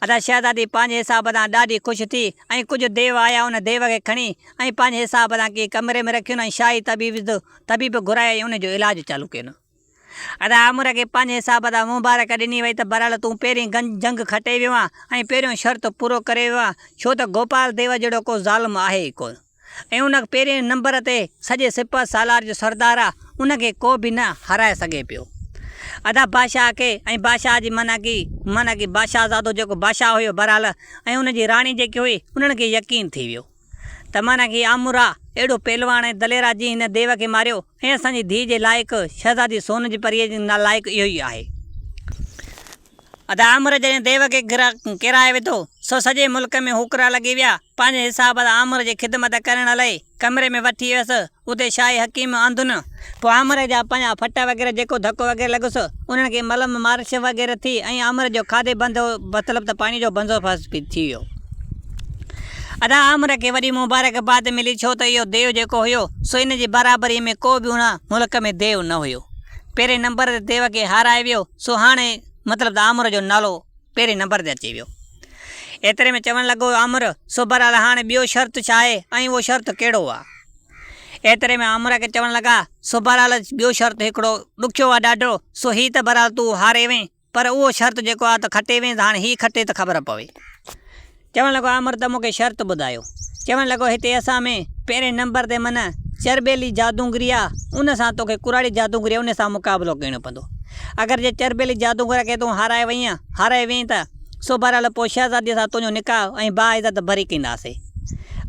ادا شهزادي پنهنجي حساب سان ڏاڍي خوش ٿي ۽ ڪجهه ديو آيا ان ديو کي کڻي ۽ پنهنجي حساب سان ڪنهن ڪمري ۾ رکين ۽ شاهي طبيب طبيب گهرائي ۽ ان جو علاج چالو ڪين. ادا آمر کي پنهنجي حساب سان مبارڪ ڏني وئي ته بهرحال تون پهرين جنگ کٽي ويو آن ۽ پهريون شرط پورو ڪري ويو آن ڇو ته گوپال ديو جهڙو ڪو ظالم آهي ئي ڪونه ۽ ان پهرين نمبر تي سڄي سپهه سالار جو سردار آ ان کي ڪو به نه هارائي سگهي پيو. ادا بادشاهه کي ۽ بادشاهه جي معنيٰ ڪي معنيٰ ڪي بادشاهزادو جيڪو بادشاهه هيو بهرحال ۽ ان جي راڻي جيڪي هئي انهن کي يقين ٿي ويو. ته معنيٰ هي آمر آ، اهڙو پهلواڻ ۽ دلير آ جنهن هن ديو کي ماريو ۽ اسان جي ڌيء جي لائق شهزادي سون جي پريء جي لائق اهو ئي آهي. ادا آمر جڏهن ديو کي ڪيرائي وڌو، سو سڄي ملڪ ۾ هوڪرا لڳي ويا. پنهنجي حساب سان آمر جي خدمت ڪرڻ لئي ڪمري ۾ وٺي ويس. اتي شاهي حڪيم آندن. پوء آمر جا پنهنجا ڦٽ وغيره جيڪو ڌڪ وغيره لڳس، انهن کي ملم مارش وغيره ٿي ۽ آمر جو کاڌي بند مطلب ته پاڻي جو بندوبست به ٿي ويو. ادا آمر کي وڏي مبارڪ باد ملي ڇو ته اهو ديو جيڪو هيو سو ان جي برابريء ۾ ڪو به ان ملڪ ۾ ديو نه هيو. پهرين نمبر تي ديو کي هارائي ويو سو هاڻي مطلب ته آمر جو نالو پهرين نمبر تي اچي ويو. ايتري ۾ چوڻ لڳو آمر، سو بهرحال هاڻي ٻيو شرط ڇا آهي ۽ اهو شرط ڪهڙو آ؟ ايتري ۾ آمر کي چوڻ لڳا، سو بهرحال ٻيو شرط هڪڙو ڏکيو آ ڏاڍو، سو هي ته بهرحال تون هاري وئين، پر اهو شرط جيڪو آ ته کٽي وئين ته هاڻي هي کٽي ته خبر پوي. چوڻ لڳو آمر ته مون کي شرط ٻڌايو. چوڻ لڳو هتي اسان ۾ پهرين نمبر تي من چرٻيلي جادونگري آ، ان سان توکي ڪراڙي جادونگري ان سان مقابلو ڪرڻو پوندو. اگر جي چرٻيلي جادونگر کي تون هارائي وئين، هارائي وئين ته سو بهرحال پوء شهزاديء سان تنهنجو نڪاح ۽ باعزت بري ڪنداسين.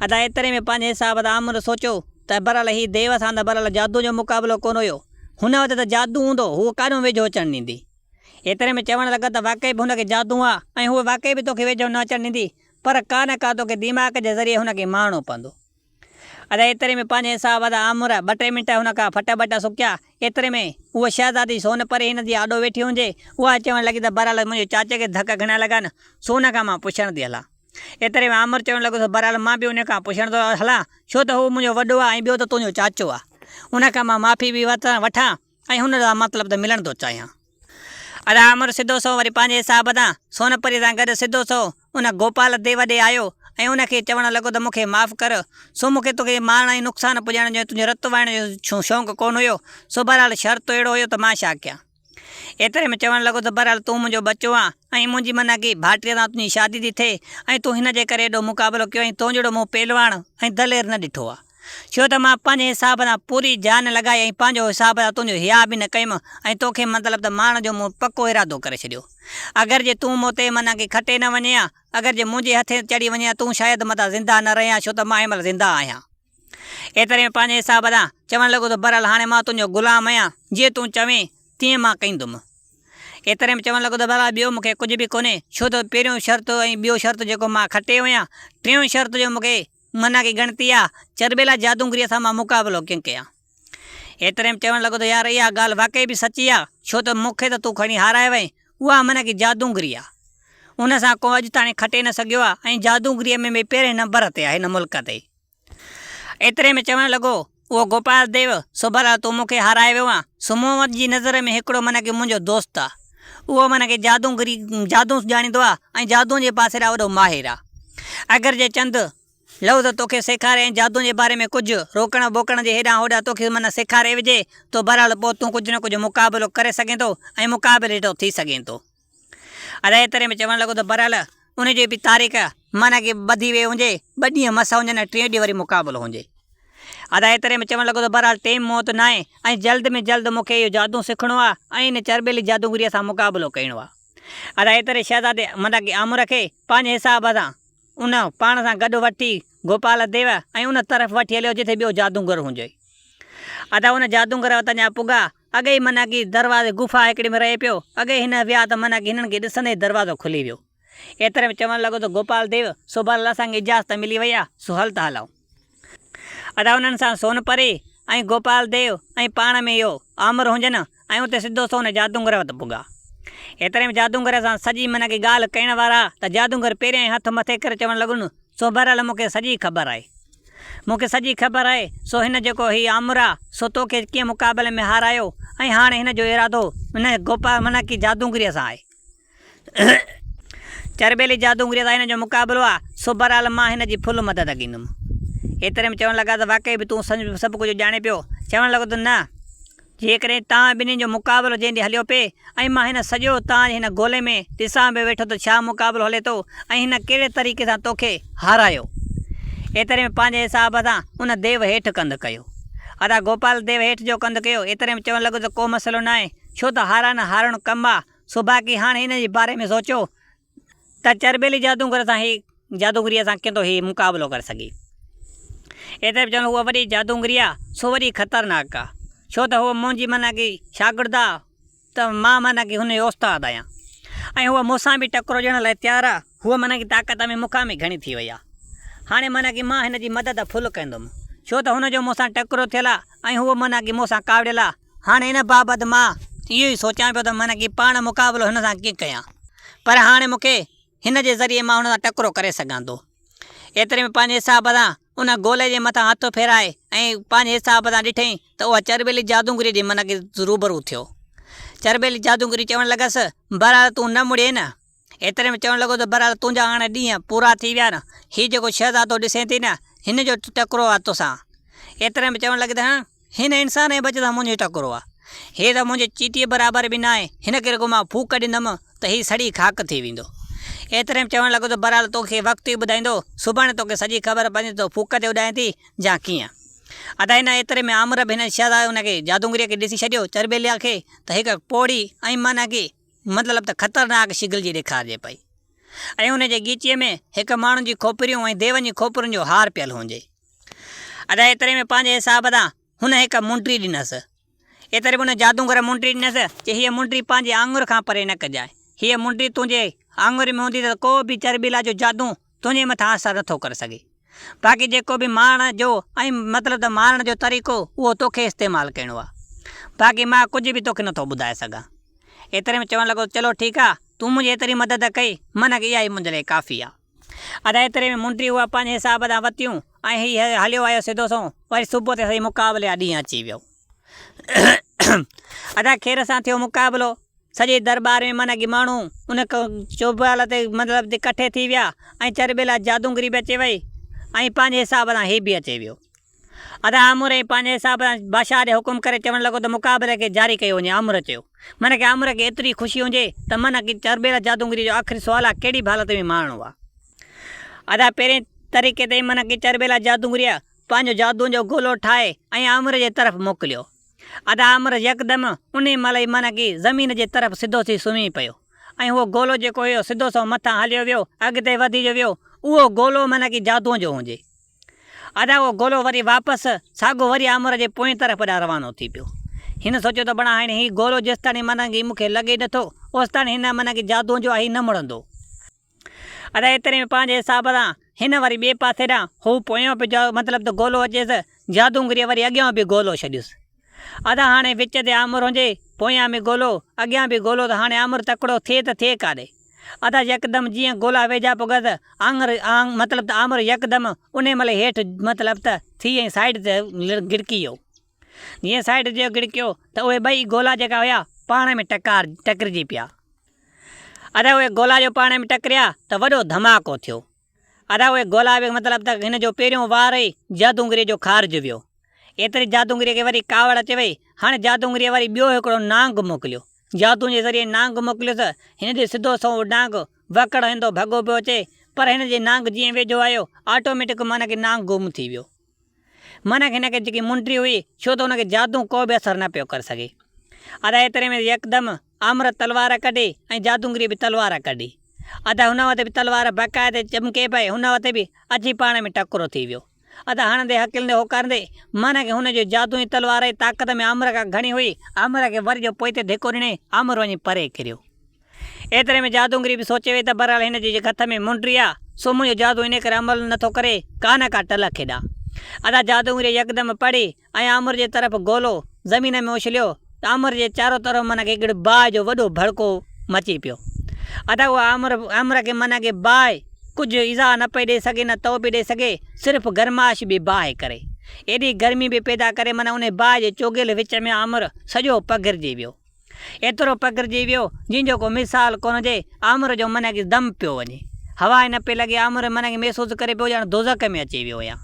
ادا ايتري ۾ پنهنجي حساب سان آمر سوچيو ته بهرحال هي ديو سان ته بهرحال جادو جو مقابلو ڪونه هيو. هن وٽ ته جادو هوندو، هوء ڪاڏهون ويجهو اچڻ ڏيندي. ايتري ۾ چوڻ لڳا ته واقعي به هن کي جادو آ ۽ هوء واقعي به توکي ويجهو نه اچڻ ڏيندي، پر ڪا نه ڪا توکي ديماغ جي ذريعي هن کي مارڻو پوندو. ادا ايتري ۾ پنهنجي حساب ادا آمر ٻه ٽي منٽ هن کان ڦٽ ٻٽ سڪيا. ايتري ۾ هوء شهزادي سون پري هن جي آڏو ويٺي هجي، اها چوڻ لڳي ته بهرحال منهنجي چاچي کي ڌڪ گهڻا لڳا آهن، سو ان کان مان پڇڻ ٿي هلان. ايتري ۾ آمر چوڻ لڳو ته بهرحال مان به ان کان پڇڻ ٿو هلان، ڇو ته هو منهنجو وڏو آهي ۽ ٻيو ته تنهنجو چاچو آهي. ان کان مان معافي به وٺان ۽ هن سان مطلب ته ملڻ ٿو چاهيان. ادا آمر سڌو سنئون وري پنهنجي حساب تان سون پريء سان گڏ سڌو سنئون ان گوپال ديو ڏي آيو ۽ ان کي چوڻ لڳو ته مون کي معاف ڪر، سو مون کي توکي مارڻ ۽ نقصان پڄائڻ جو ۽ تنهنجو رت وهائڻ جو شونق ڪونه هيو، سو بهرحال شرط اهڙو هيو ته مان ڇا ڪيان. ايتري ۾ چوڻ لڳو ته بهرحال تون منهنجو ٻچو آن ۽ منهنجي معنيٰ ڪي ڀائٽيء سان تنهنجي شادي ٿي ٿئي ۽ تون هن جي ڪري ايڏو مقابلو ڪيو ۽ تو جهڙو مون پهلواڻ ۽ دلير نه ڏٺو آ. ڇو ته مان پنهنجي حساب سان پوري جان لڳائي ۽ پنهنجو حساب سان تنهنجو حياء به نه ڪيم ۽ توکي مطلب ته مارڻ جو مون پڪو ارادو ڪري ڇڏيو. اگر جي تون مون تي معنيٰ ڪي کٽي نه وڃين ها، اگر جي منهنجي هٿين چڙهي وڃين ها تون شايد متان زنده نه رهين ها ڇو ته مان هن مهل زنده آهيان. ايتري ۾ پنهنجي حساب سان چوڻ لڳو ته بهرحال هاڻي مان تنهنجو غلام آهيان، جيئن تون چوين تيئن مان ڪندم. ايتري ۾ چوڻ لڳو ته بهرحال ٻيو مون کي ڪجهه به ڪونهي، ڇو ته پهريون شرط ۽ ٻيو شرط جيڪو مان کٽي ويو آهيان، ٽيون شرط جو مون کي معنيٰ ڪي ڳڻتي آ، چرٻيلا جادونگريء سان مان مقابلو ڪيئن ڪيان؟ ايتري ۾ چوڻ لڳو ته يار اها ڳالهه واقعي به سچي آ، ڇو ته مون کي ته تون کڻي هارائي وئين، اها معنيٰ ڪي جادونگري آ. ان سان ڪو اڄ تاڻي کٽي نه سگهيو آ ۽ جادونگريء ۾ به پهرين نمبر تي آ هن ملڪ تي. ايتري ۾ چوڻ لڳو، اهو گوپال ديو، سو ڀلا تون مون کي هارائي ويو آن، سو مون وٽ جي نظر ۾ هڪڙو معنيٰ ڪي منهنجو دوست آ. اهو معنيٰ ڪي جادونگري، جادو ڄاڻيندو آ ۽ جادوء جي پاسي ڏانهن وڏو ماهر آ. اگر جي چند لفظ توکي سيکاري ۽ جادوء جي باري ۾ ڪجهه روڪڻ ٻوڪڻ جي هيڏانهن هوڏانهن توکي معنيٰ سيکاري وجهي ته بهرحال پوء تون ڪجهه نه ڪجهه مقابلو ڪري سگهين ٿو ۽ مقابلي جهڙو ٿي سگهين ٿو. ادا ايتري ۾ چوڻ لڳو ته بهرحال ان جي به تاريخ معنيٰ ڪي ٻڌي ويئي هجي، ٻه ڏينهن مس هجن ۽ ٽيون ڏينهن وري مقابلو هجي. ادا ايتري ۾ چوڻ لڳو ته بهرحال ٽيم مون وٽ ناهي ۽ جلد ۾ جلد مون کي اهو جادو سکڻو آهي ۽ ان چرٻيلي جادوگريء سان مقابلو ڪرڻو آهي. ادا ايتري شهزادي معنيٰ ڪي آمر کي پنهنجي حساب سان ان پاڻ سان گڏ وٺي گوپال ديو ۽ ان طرف وٺي هليو جتي ٻيو جادوگر هجي. ادا ان جادوگر وٽ اڃا پڳا اڳي ئي معنيٰ ڪي دروازي غفا هڪڙي ۾ رهي پيو. اڳي ئي هن ويا ته معنيٰ ڪي هنن کي ڏسندي ئي دروازو کلي ويو. ايتري ۾ چوڻ لڳو ته گوپال ديو، سو بهرحال اسان کي اجازت ملي وئي آ، سو هل ته هلون. ادا انهن سان سون پري ۽ گوپال ديو ۽ پاڻ ۾ اهو آمر هجن ۽ اتي سڌو سون جادونگر وٽ پڳا. ايتري ۾ جادونگر سان سڄي معنيٰ ڪي ڳالهه ڪرڻ وارا ته جادونگر پهريان ئي هٿ مٿي ڪري چوڻ لڳن، سو بهرحال مون کي سڄي خبر آهي. مون کي سڄي خبر آهي، سو هن جيڪو هي آمر آ، سو توکي ڪيئن مقابلي ۾ هارايو ۽ هاڻي هن جو ارادو هن گوپال معنيٰ ڪي جادونگريء سان آهي. چرٻيلي جادونگريء سان هن جو مقابلو آ، سو بهرحال مان هن جي فل مدد ڪندم. ايتري ۾ چوڻ لڳا ته واقعي به تون سڀ ڪجهه ڄاڻين پيو؟ چوڻ لڳو ته نه. جيڪڏهن توهان ٻنهي جو مقابلو جنهن ڏينهن هليو پئي ۽ مان هن سڄو توهان جي هن گولي ۾ ڏسان به ويٺو ته ڇا مقابلو هلي ٿو ۽ هن ڪهڙي طريقي سان توکي هارايو. ايتري ۾ پنهنجي حساب سان ان ديو هيٺ ڪنڌ ڪيو. ادا گوپال ديو هيٺ جو ڪنڌ ڪيو ايتري ۾ چوڻ لڳو ته ڪو مسئلو ناهي ڇو ته هارائڻ هارڻ ڪم آ سو باقي هاڻي هن جي باري ۾ سوچيو ته چرٻيلي جادوگر سان هي جادوگريء سان ڪيئن ٿو هي مقابلو ڪري سگهي. ايتري به چوڻ هوء وڏي جادوگري آ، سو وڏي خطرناڪ آ. ڇو ته هوء منهنجي معنيٰ ڪي شاگرد آ ته مان معنيٰ ڪي هن جو استاد آهيان ۽ هوء مون سان به ٽڪرو ڏيڻ لاء تيار آ. هوء معنيٰ ڪي طاقت ۾ مون کان به گهڻي ٿي وئي آ. هاڻي معنيٰ ڪي مان هن جي مدد فل ڪندم. ڇو ته هن جو مون سان ٽڪرو ٿيل آ ۽ هوء معنيٰ ڪي مون سان ڪاوڙيل آ. هاڻي ان بابت مان اهو ئي سوچيان پيو ته معنيٰ ڪي پاڻ مقابلو هن سان ڪيئن ڪيان. پر هاڻي مون کي هن جي ذريعي مان هن سان ٽڪرو ڪري سگهان ٿو. ايتري ۾ پنهنجي حساب سان ان گولي جي مٿان هٿ ڦيرائي ۽ پنهنجي حساب سان ڏٺئين ته اها چرٻيلي جادونگريء جي معنيٰ ڪي روبرو ٿيو. چرٻيلي جادونگري چوڻ لڳس، بهرحال تون نه مڙين نه. ايتري ۾ چوڻ لڳو ته بهرحال تنهنجا هاڻي ڏينهن پورا ٿي ويا نه. هي جيڪو شهزادو ڏسين ٿي نه، هن جو ٽڪرو آ توسان. ايتري ۾ چوڻ لڳي ته هان! هن انسان ۽ بچ سان منهنجو ٽڪرو آ. هي ته منهنجي چيٽيء برابر به ناهي. هن کي رڳو مان ڦوڪ ڏيندم ته هي سڙي خاڪ ٿي ويندو. ايتري ۾ چوڻ لڳو ته بهرحال توکي وقت ئي ٻڌائيندو. سڀاڻي توکي سڄي خبر پوندي ته ڦوڪ تي اڏائين ٿي يا ڪيئن. ادا هن ايتري ۾ آمر به هن شهزادي ان کي جادونگريء کي ڏسي ڇڏيو، چرٻيليا کي، ته هڪ پوڙهي ۽ معنيٰ ڪي مطلب ته خطرناڪ شگل جي ڏيکارجي پئي ۽ ان جي ڳچيء ۾ هڪ ماڻهن جي کوپريون ۽ ديون جي کوپرين جو هار پيل هجي. ادا ايتري ۾ پنهنجي حساب سان هن هڪ منڊي ڏنس. ايتري ۾ ان جادوگر منڊي ڏنس، چي هيء منڊي پنهنجي آڱر کان پري نه ڪجانء. هيء منڊي تنهنجي آڱر ۾ هوندي ته ڪو به چرٻيلا جو جادو تنهنجي مٿان اثر نٿو ڪري سگهي. باقي جيڪو به مارڻ جو ۽ مطلب ته مارڻ جو طريقو اهو توکي استعمال ڪرڻو آ. باقي مان ڪجهه به توکي نٿو ٻڌائي سگهان. ايتري ۾ چوڻ لڳو ته چلو ٺيڪ آ، تون منهنجي ايتري مدد ڪئي، منک اها ئي منهنجي لاء ڪافي آ. ادا ايتري ۾ منڊي اها پنهنجي حساب سان وتيون ۽ هي هليو آيو سڌو سنئون وري صبح تي سهي مقابلي جا ڏينهن اچي ويو. ادا خير سان ٿيو مقابلو. سڄي درٻار ۾ من اڳي ماڻهو ان چوپال تي مطلب تي ڪٺي ٿي ويا ۽ چرٻيلا جادونگري به اچي وئي ۽ پنهنجي حساب سان هي به اچي ويو. ادا آمر ۽ پنهنجي حساب سان بادشاهه ڏي حڪم ڪري چوڻ لڳو ته مقابلي کي جاري ڪيو وڃي. آمر چيو. من کي آمر کي ايتري خوشي هجي ته من کي چرٻيلا جادونگري جو آخري سوال آ ڪهڙي به حالت ۾ مارڻو آ. ادا پهرين طريقي تي من کي چرٻيلا جادونگريء پنهنجو جادوء جو گولو ٺاهي ۽ آمر جي طرف موڪليو. ادا آمر يڪدم انهي مهل ئي من کي زمين جي طرف سڌو ٿي سمهي پيو ۽ اهو گولو جيڪو هيو سڌو سنئون مٿان هليو ويو اڳتي وڌي جو ويو اهو گولو من کي جادوء جو هجي. ادا اهو گولو وري واپس ساڳو وري آمر جي پوئين طرف ڏانهن روانو ٿي پيو. هن سوچيو ته بڻا هاڻي هي گولو جيستاڻي من کي مون کي لڳي نٿو اوستاڻي هن من کي جادوء جو آهي نه مڙندو. ادا ايتري ۾ پنهنجي حساب سان هن وري ٻئي پاسي ڏانهن هو پويان به جا مطلب ته گولو اچيس، جادونگريء وري اڳيان به گولو ڇڏيس. ادا هاڻي وچ تي آمر هجي، پويان به گولو، اڳيان به گولو ته هاڻي آمر تڪڙو ٿئي ته ٿئي ڪاڏي؟ ادا يڪدم جيئن گولا ويجها پڳس، آڱر آڱ مطلب ته آمر يڪدم انهي مهل هيٺ مطلب ته ٿي ۽ سائيڊ تي گڙڪي ويو. جيئن سائيڊ تي گڙڪيو ته اهي ٻئي گولا جيڪا هيا پاڻ ۾ ٽڪار ٽڪرجي پيا. ادا اهي گولا جو پاڻ ۾ ٽڪريا ته وڏو ڌماڪو ٿيو. ادا اهي گولا به مطلب ته هن جو پهريون وار ئي جادونگريء جو خارج ويو. ايتري جادونگريء کي وري ڪاوڙ اچي وئي. هاڻي جادونگريء وري ٻيو هڪڙو نانگ موڪليو. جادوء جي ذريعي نانگ موڪليس. هن جي سڌو سنئون اهو نانگ وڪڙ هڻندو ڀڳو پيو اچي. پر هن جي نانگ جيئن ويجهو آيو، آٽوميٽڪ معنيٰ ڪي نانگ گم ٿي ويو. معنيٰ هن کي جيڪي منڊي هئي، ڇو ته هن کي جادو ڪو به اثر نه پيو ڪري سگهي. ادا ايتري ۾ يڪدم آمر تلوار ڪڍي ۽ جادونگري به تلوار ڪڍي. ادا هن وٽ به تلوار باقاعدي چمڪي پئي، هن وٽ به اچي پاڻ ۾ ٽڪرو ٿي ويو. ادا هڻندي هڪلندي هوڪارندي، معنيٰ ڪه هن جو جادو ۽ تلوار جي طاقت ۾ آمر کان گهڻي هئي، آمر کي وري جو پوئتي ڌڪو ڏني، آمر وڃي پري ڪريو. ايتري ۾ جادونگري به سوچي وئي ته بهرحال هن جي هٿ ۾ منڊي آ، سو منهنجو جادو انهيء ڪري عمل نه ٿو ڪري، ڪا نه ڪا ٽل کيڏان. ادا جادونگريء يڪدم پڙهي ۽ آمر جي طرف گولو زمين ۾ اڇليو ته آمر جي چارو طرف معنيٰ ڪي هڪڙي باهه جو وڏو ڀڙڪو مچي پيو. ادا اها آمر آمر کي معنيٰ ڪي باهه ڪجهه ايذاء نه پئي ڏئي سگهي نه تئو پئي ڏئي سگهي، صرف گرمائش به باهه ڪري ايڏي گرمي به پيدا ڪري معنيٰ انهي باهه جي چوگيل وچ ۾ آمر سڄو پگهرجي ويو. ايترو پگهرجي ويو، جنهن جو ڪو مثال ڪونه هجي. آمر جو من کي دم پيو وڃي. هوا ئي نه پئي لڳي. آمر من کي محسوس ڪري پيو ڄڻ دوزخ ۾ اچي ويو هيان.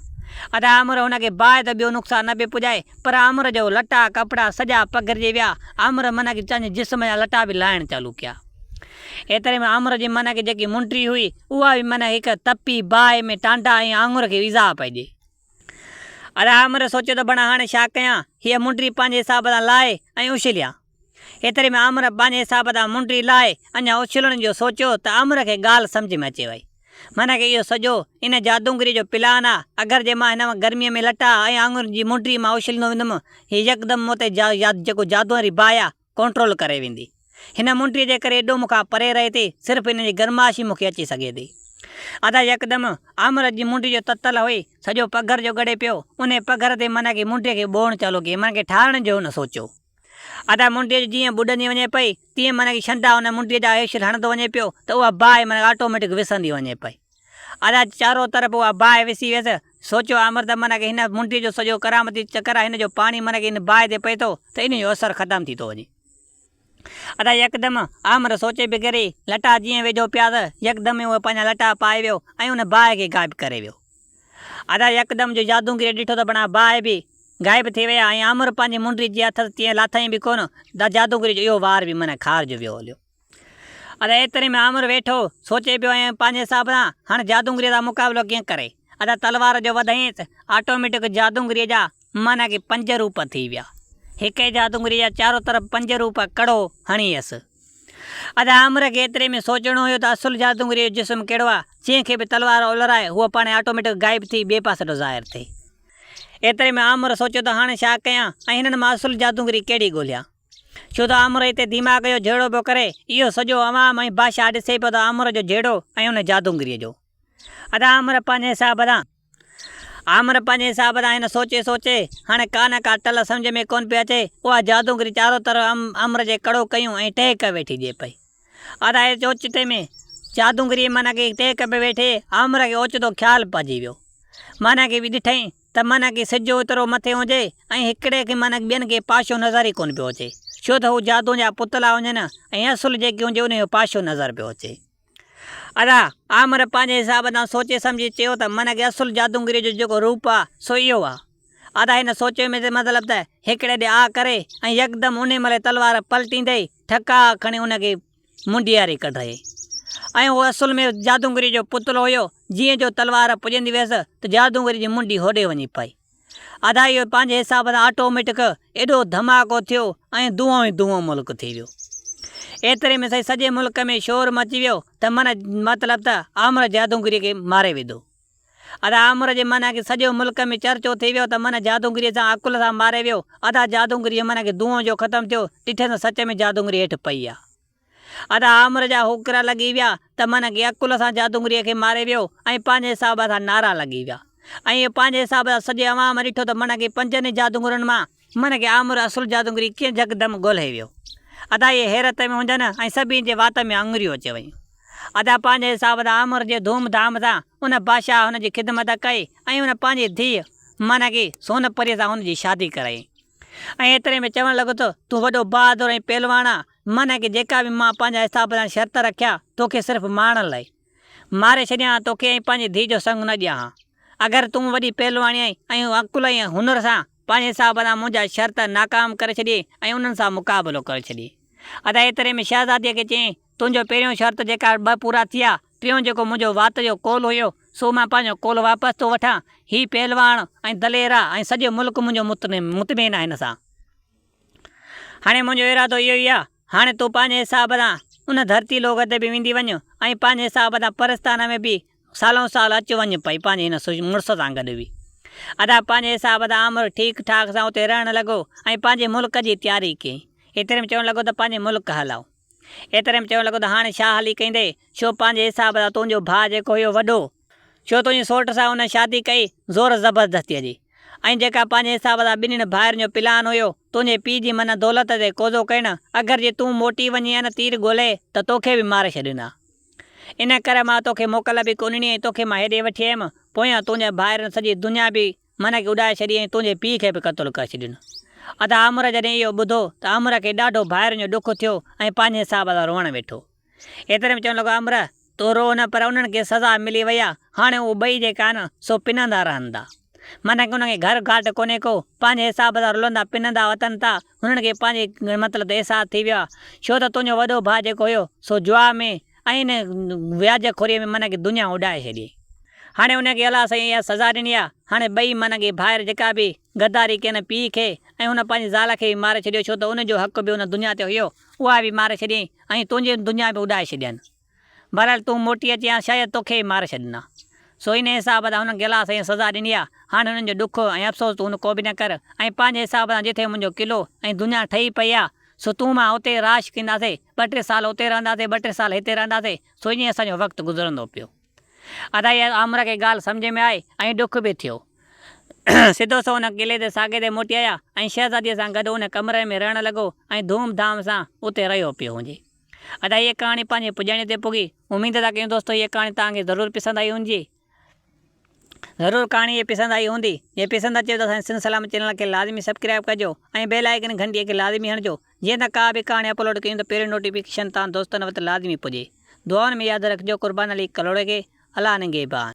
ادا آمر هن کي باهه ته ٻيو نقصان نه پئي پڄائي، پر آمر جو لٽا ڪپڙا سڄا پگهرجي ويا. آمر من کي پنهنجي جسم جا لٽا به لاهڻ چالو ڪيا. ايتري ۾ آمر جي من کي جيڪي منڊي هئي، اها به من هڪ تپي باهه ۾ ٽانڊا ۽ آڱر کي ايذاء پئي ڏئي. ادا آمر سوچيو ته بڻا هاڻي ڇا ڪيان، هيء منڊي پنهنجي حساب سان لاهي ۽ اڇليان. ايتري ۾ آمر پنهنجي حساب سان منڊي لاهي اڃا اڇلڻ جو سوچيو ته آمر کي ڳالهه سمجهه ۾ اچي وئي. معنيٰ ڪه اهو سڄو ان جادونگريء جو پلان آ، اگر جي مان هن گرميء ۾ لٽا ۽ آڱرين جي منڊي مان اڇليندو ويندم، هي يڪدم مون تي جيڪو جادوء واري باهه آ، ڪنٽرول ڪري ويندي. هن منڊيء جي ڪري ايڏو مون کان پري رهي ٿي، صرف هن جي گرمائش ئي مون کي اچي سگهي ٿي. ادا يڪدم آمر جي منڊي جو تتل هئي، سڄو پگهر جو ڳڙي پيو. انهيء پگهر تي معنيٰ ڪي منڊيء کي ٻوڙڻ چالو ڪيائين، معنيٰ ڪي ٺارڻ جو هن سوچيو. ادا منڊيء جو جيئن ٻڏندي وڃي پئي، تيئن معنيٰ ڪي ڇنڊا ان منڊيء جا هيشل هڻندو وڃي پيو ته اها باهه معنيٰ آٽوميٽڪ وسندي وڃي پئي. ادا چارو طرف اها باهه وسي ويس. سوچيو آمر ته معنيٰ ڪي هن منڊيء جو سڄو ڪرامتي چڪر آهي، هن جو پاڻي معنيٰ ڪي هن باهه تي پئي ٿو ته انهيء جو اثر ختم ٿي ٿو وڃي. ادا يڪدم آمر سوچي به ڪري، لٽا جيئن ويجهو پيا ته يڪدم ئي اهي پنهنجا لٽا پائي ويو ۽ ان باهه کي غائب ڪري ويو. ادا يڪدم جو جادونگريء ڏٺو ته بڻا باهه به غائب ٿي ويا ۽ آمر پنهنجي منڊي جيئن اٿس تيئن لاٿائين به ڪونه، دا جادونگريء جو اهو وار به منهن خارج ويو هليو. ادا ايتري ۾ آمر ويٺو سوچي پيو ۽ پنهنجي حساب سان هاڻ جادونگريء سان مقابلو ڪيئن ڪري. ادا تلوار جو وڌائينس، آٽوميٽڪ جادونگريء جا معنيٰ ڪي پنج روپ ٿي ويا. هڪ ئي جادونگريء جا چارو طرف پنج روپ ڪڙو هڻيس. ادا آمر کي ايتري ۾ سوچڻو هيو ته اصل جادونگريء جو جسم ڪهڙو آ، جنهن کي به تلوار اولرائي هوء پاڻهي آٽوميٽڪ غائب ٿي ٻئي پاسي ٿو ظاهر ٿئي. ايتري ۾ آمر سوچيو ته هاڻي ڇا ڪيان ۽ هنن مان اصل جادوگري ڪهڙي ڳوليان. ڇو ته آمر هتي ديماغ جو جهيڙو پيو ڪري، اهو سڄو عوام ۽ بادشاهه ڏسي پيو ته آمر جو جهيڙو ۽ ان جادوگريء جو. ادا آمر پنهنجي حساب سان. آمر پنهنجي حساب سان هن سوچي سوچي، هاڻي ڪا نه ڪا ٽل سمجهه ۾ ڪونه پئي اچي، اها جادوگري چارو طرف آمر جي ڪڙو ڪيون ۽ ٽهڪ ويٺي ڏئي پئي. ادا ايتري اوچتي ۾ جادوگريء معنيٰ ڪي ٽهڪ پئي ويٺي، آمر کي اوچتو خيال پئجي ويو. معنيٰ ڪي به ڏٺائين ته معنيٰ ڪي سج اوترو مٿي هجي ۽ هڪڙي کي معنيٰ ٻين کي پاشو نظر ئي ڪونه پيو اچي، ڇو ته هو جادوء جا پتلا هجن ۽ اصل جيڪي هجي انهيء جو پاشو نظر پيو اچي. ادا، آمر پنهنجي حساب تان سوچي سمجهي چيو ته معنيٰ ڪي اصل جادوگريء جو جيڪو روپ آ، سو اهو آ. ادا هن سوچيو ۾ ته مطلب ته هڪڙي ڏي آ ڪري ۽ يڪدم انهي مهل تلوار پلٽيندي ٺڪاء کڻي ان کي منڊياري ڪڍرائي ۽ هو اصل ۾ جادوگريء جو پتلو هيو، جيئن جو تلوار پڄندي ويس ته جادوگريء جي منڊي هوڏي وڃي پئي. ادا اهو پنهنجي حساب سان آٽوميٽڪ ايڏو ڌماڪو ٿيو ۽ دونهون ئي دونهون ملڪ ٿي ويو. ايتري ۾ سائين سڄي ملڪ ۾ شور مچي ويو ته من مطلب ته آمر جادوگريء کي ماري وڌو. ادا آمر جي معنيٰ کي سڄو ملڪ ۾ چرچو ٿي ويو ته من جادوگريء سان عقل سان ماري ويو. ادا جادوگريء جي معنيٰ کي دونهون جو ختم ٿيو، ڏٺس ته سچ ۾ جادوگري هيٺ پئي آ. ادا آمر جا هوڪرا لڳي ويا ته من کي عقل سان جادوگريء کي ماري ويو ۽ پنهنجي حساب سان نعرا لڳي ويا ۽ اهو پنهنجي حساب سان سڄي عوام ڏٺو ته من کي پنجن ئي جادوگرن مان من کي آمر اصل جادوگري ڪيئن جهڪدم ڳولهي ويو. ادا اهي حيرت ۾ هجن ۽ سڀني جي وات ۾ آڱريون اچي ويون. ادا پنهنجي حساب سان آمر جي ڌوم ڌام سان ان بادشاهه هن جي خدمت ڪئي ۽ هن پنهنجي ڌيء معنيٰ ڪي سون پريء سان هن جي شادي ڪرائي ۽ ايتري ۾ چوڻ لڳو ته تون وڏو بهادر ۽ پهلواڻ آن معنيٰ ڪي جيڪا به مان پنهنجا حساب سان شرط رکيا توکي صرف مارڻ لاء ماري ڇڏيان ها توکي ۽ پنهنجي ڌيء جو سڱ نه ڏيان ها اگر تون وڏي پهلواڻي آهين ۽ عقل ۽ هنر سان پنهنجي حساب سان منهنجا شرط ناڪام ڪري ڇڏيئي ۽ انهن سان مقابلو ڪري ڇڏيئي. ادا ايتري ۾ شهزاديء کي چيائين، تنهنجو پهريون شرط جيڪا ٻه پورا ٿيا، ٽيون جيڪو منهنجو وات جو قول هيو، سو مان پنهنجو قول واپس ٿو وٺان. هي پهلواڻ ۽ دلير آ ۽ سڄو ملڪ منهنجو مطمئن آ هن سان. هاڻي منهنجو ارادو اهو ئي آ، هاڻي تون پنهنجي حساب سان ان ڌرتي لوڪ تي به ويندي وڃ ۽ پنهنجي حساب سان پرستان ۾ به سالئون سال اچ وڃ پئي پنهنجي هن مڙس سان گڏ به. ادا پنهنجي حساب سان آمر ٺيڪ ٺاڪ سان اتي رهڻ لڳو ۽ پنهنجي ملڪ جي تياري ڪيائين. ايتري ۾ چوڻ لڳو ته پنهنجي ملڪ هلاء. ايتري ۾ چوڻ لڳو ته هاڻي ڇا هلي ڪيندي، ڇو پنهنجي حساب سان تنهنجو ڀاء جيڪو هيو وڏو، ڇو تنهنجي سوٽ سان هن شادي ڪئي زور زبردستيء جي ۽ جيڪا پنهنجي حساب سان ٻنهين ڀائرن جو پلان هيو تنهنجي پيء جي من دولت تي قوضو ڪرڻ، اگر جي تون موٽي وڃين ها نه تير ڳولي ته توکي به ماري ڇڏين ها. ان ڪري مان توکي موڪل به ڪونه ڏني ۽ توکي مان هيڏي وٺي آيم، پويان تنهنجي ڀائرن سڄي دنيا به من کي اڏائي ڇڏي ۽ تنهنجي پيء کي به قتل ڪري ڇڏين. ادا آمر جڏهن اهو ٻڌو ته آمر کي ڏاڍو ڀائرن جو ڏک ٿيو ۽ پنهنجي حساب سان روئڻ ويٺو. ايتري ۾ چوڻ لڳو آمر! تون روء نه پر انهن کي سزا ملي وئي آ، هاڻي اهي ٻئي جيڪا آهن سو پنندا رهندا. معنيٰ ڪه انهن کي گهر گهاٽ ڪونهي ڪو، پنهنجي حساب سان رلندا پنندا وتن ٿا، هنن کي پنهنجي مطلب ته احساس ٿي ويو آ، ڇو ته تنهنجو وڏو ڀاء جيڪو هيو سو جوا ۾ ۽ ان وياج خوريء ۾ معنيٰ ڪه دنيا اڏائي ڇڏي. هاڻي ان کي الله سائين اها سزا ڏني آ، هاڻي ٻئي معنيٰ ڪه ڀائر جيڪا به غداري ڪين پيء کي ۽ هن پنهنجي زال کي به ماري ڇڏيو ڇو ته ان جو حق به ان دنيا تي هيو، اها به ماري ڇڏيائين ۽ تنهنجي دنيا به اڏائي ڇڏين. بهرحال تون موٽي اچين ها شايد توکي ئي ماري ڇڏين ها. سو انهيء حساب سان هنن کي الله سائين سزا ڏني آ. هاڻي هنن جو ڏک ۽ افسوس تون ڪو به نه ڪر ۽ پنهنجي حساب سان جتي منهنجو قلعو ۽ دنيا ٺهي پئي آ سو تون مان اتي رهائش ڪنداسي. ٻه ٽي سال اتي رهنداسي ٻه ٽي سال هتي رهنداسي سو ائين اسان جو وقت گذرندو پيو. ادا اها آمر کي ڳالهه سمجهه ۾ آئي ۽ ڏک به ٿيو. سڌو سنئون ان قلعي تي ساڳي تي موٽي آيا ۽ شهزاديء سان گڏ ان ڪمري ۾ رهڻ لڳو ۽ ڌوم ڌام سان اتي رهيو پيو هجي. ادا هيء ڪهاڻي پنهنجي پڄاڻي تي پڳي. اميد ٿا ڪيون دوستو هيء ڪهاڻي توهان کي ضرور پسند آئي هوندي. ضرور ڪهاڻي هيء پسند آئي هوندي. جي پسند اچيو ته اسان جي سنڌ سلامت چينل کي لازمي سبڪرائب ڪجو ۽ بيل آئيڪن گهنٽيء کي لازمي هڻجو جيئن ته ڪا به ڪهاڻي اپلوڊ ڪيون ته پهريون نوٽيفڪيشن توهان دوستن وٽ لازمي پڄي. دعائن ۾ ياد رکجو قربان علي ڪلهوڙي کي الله نگهبان.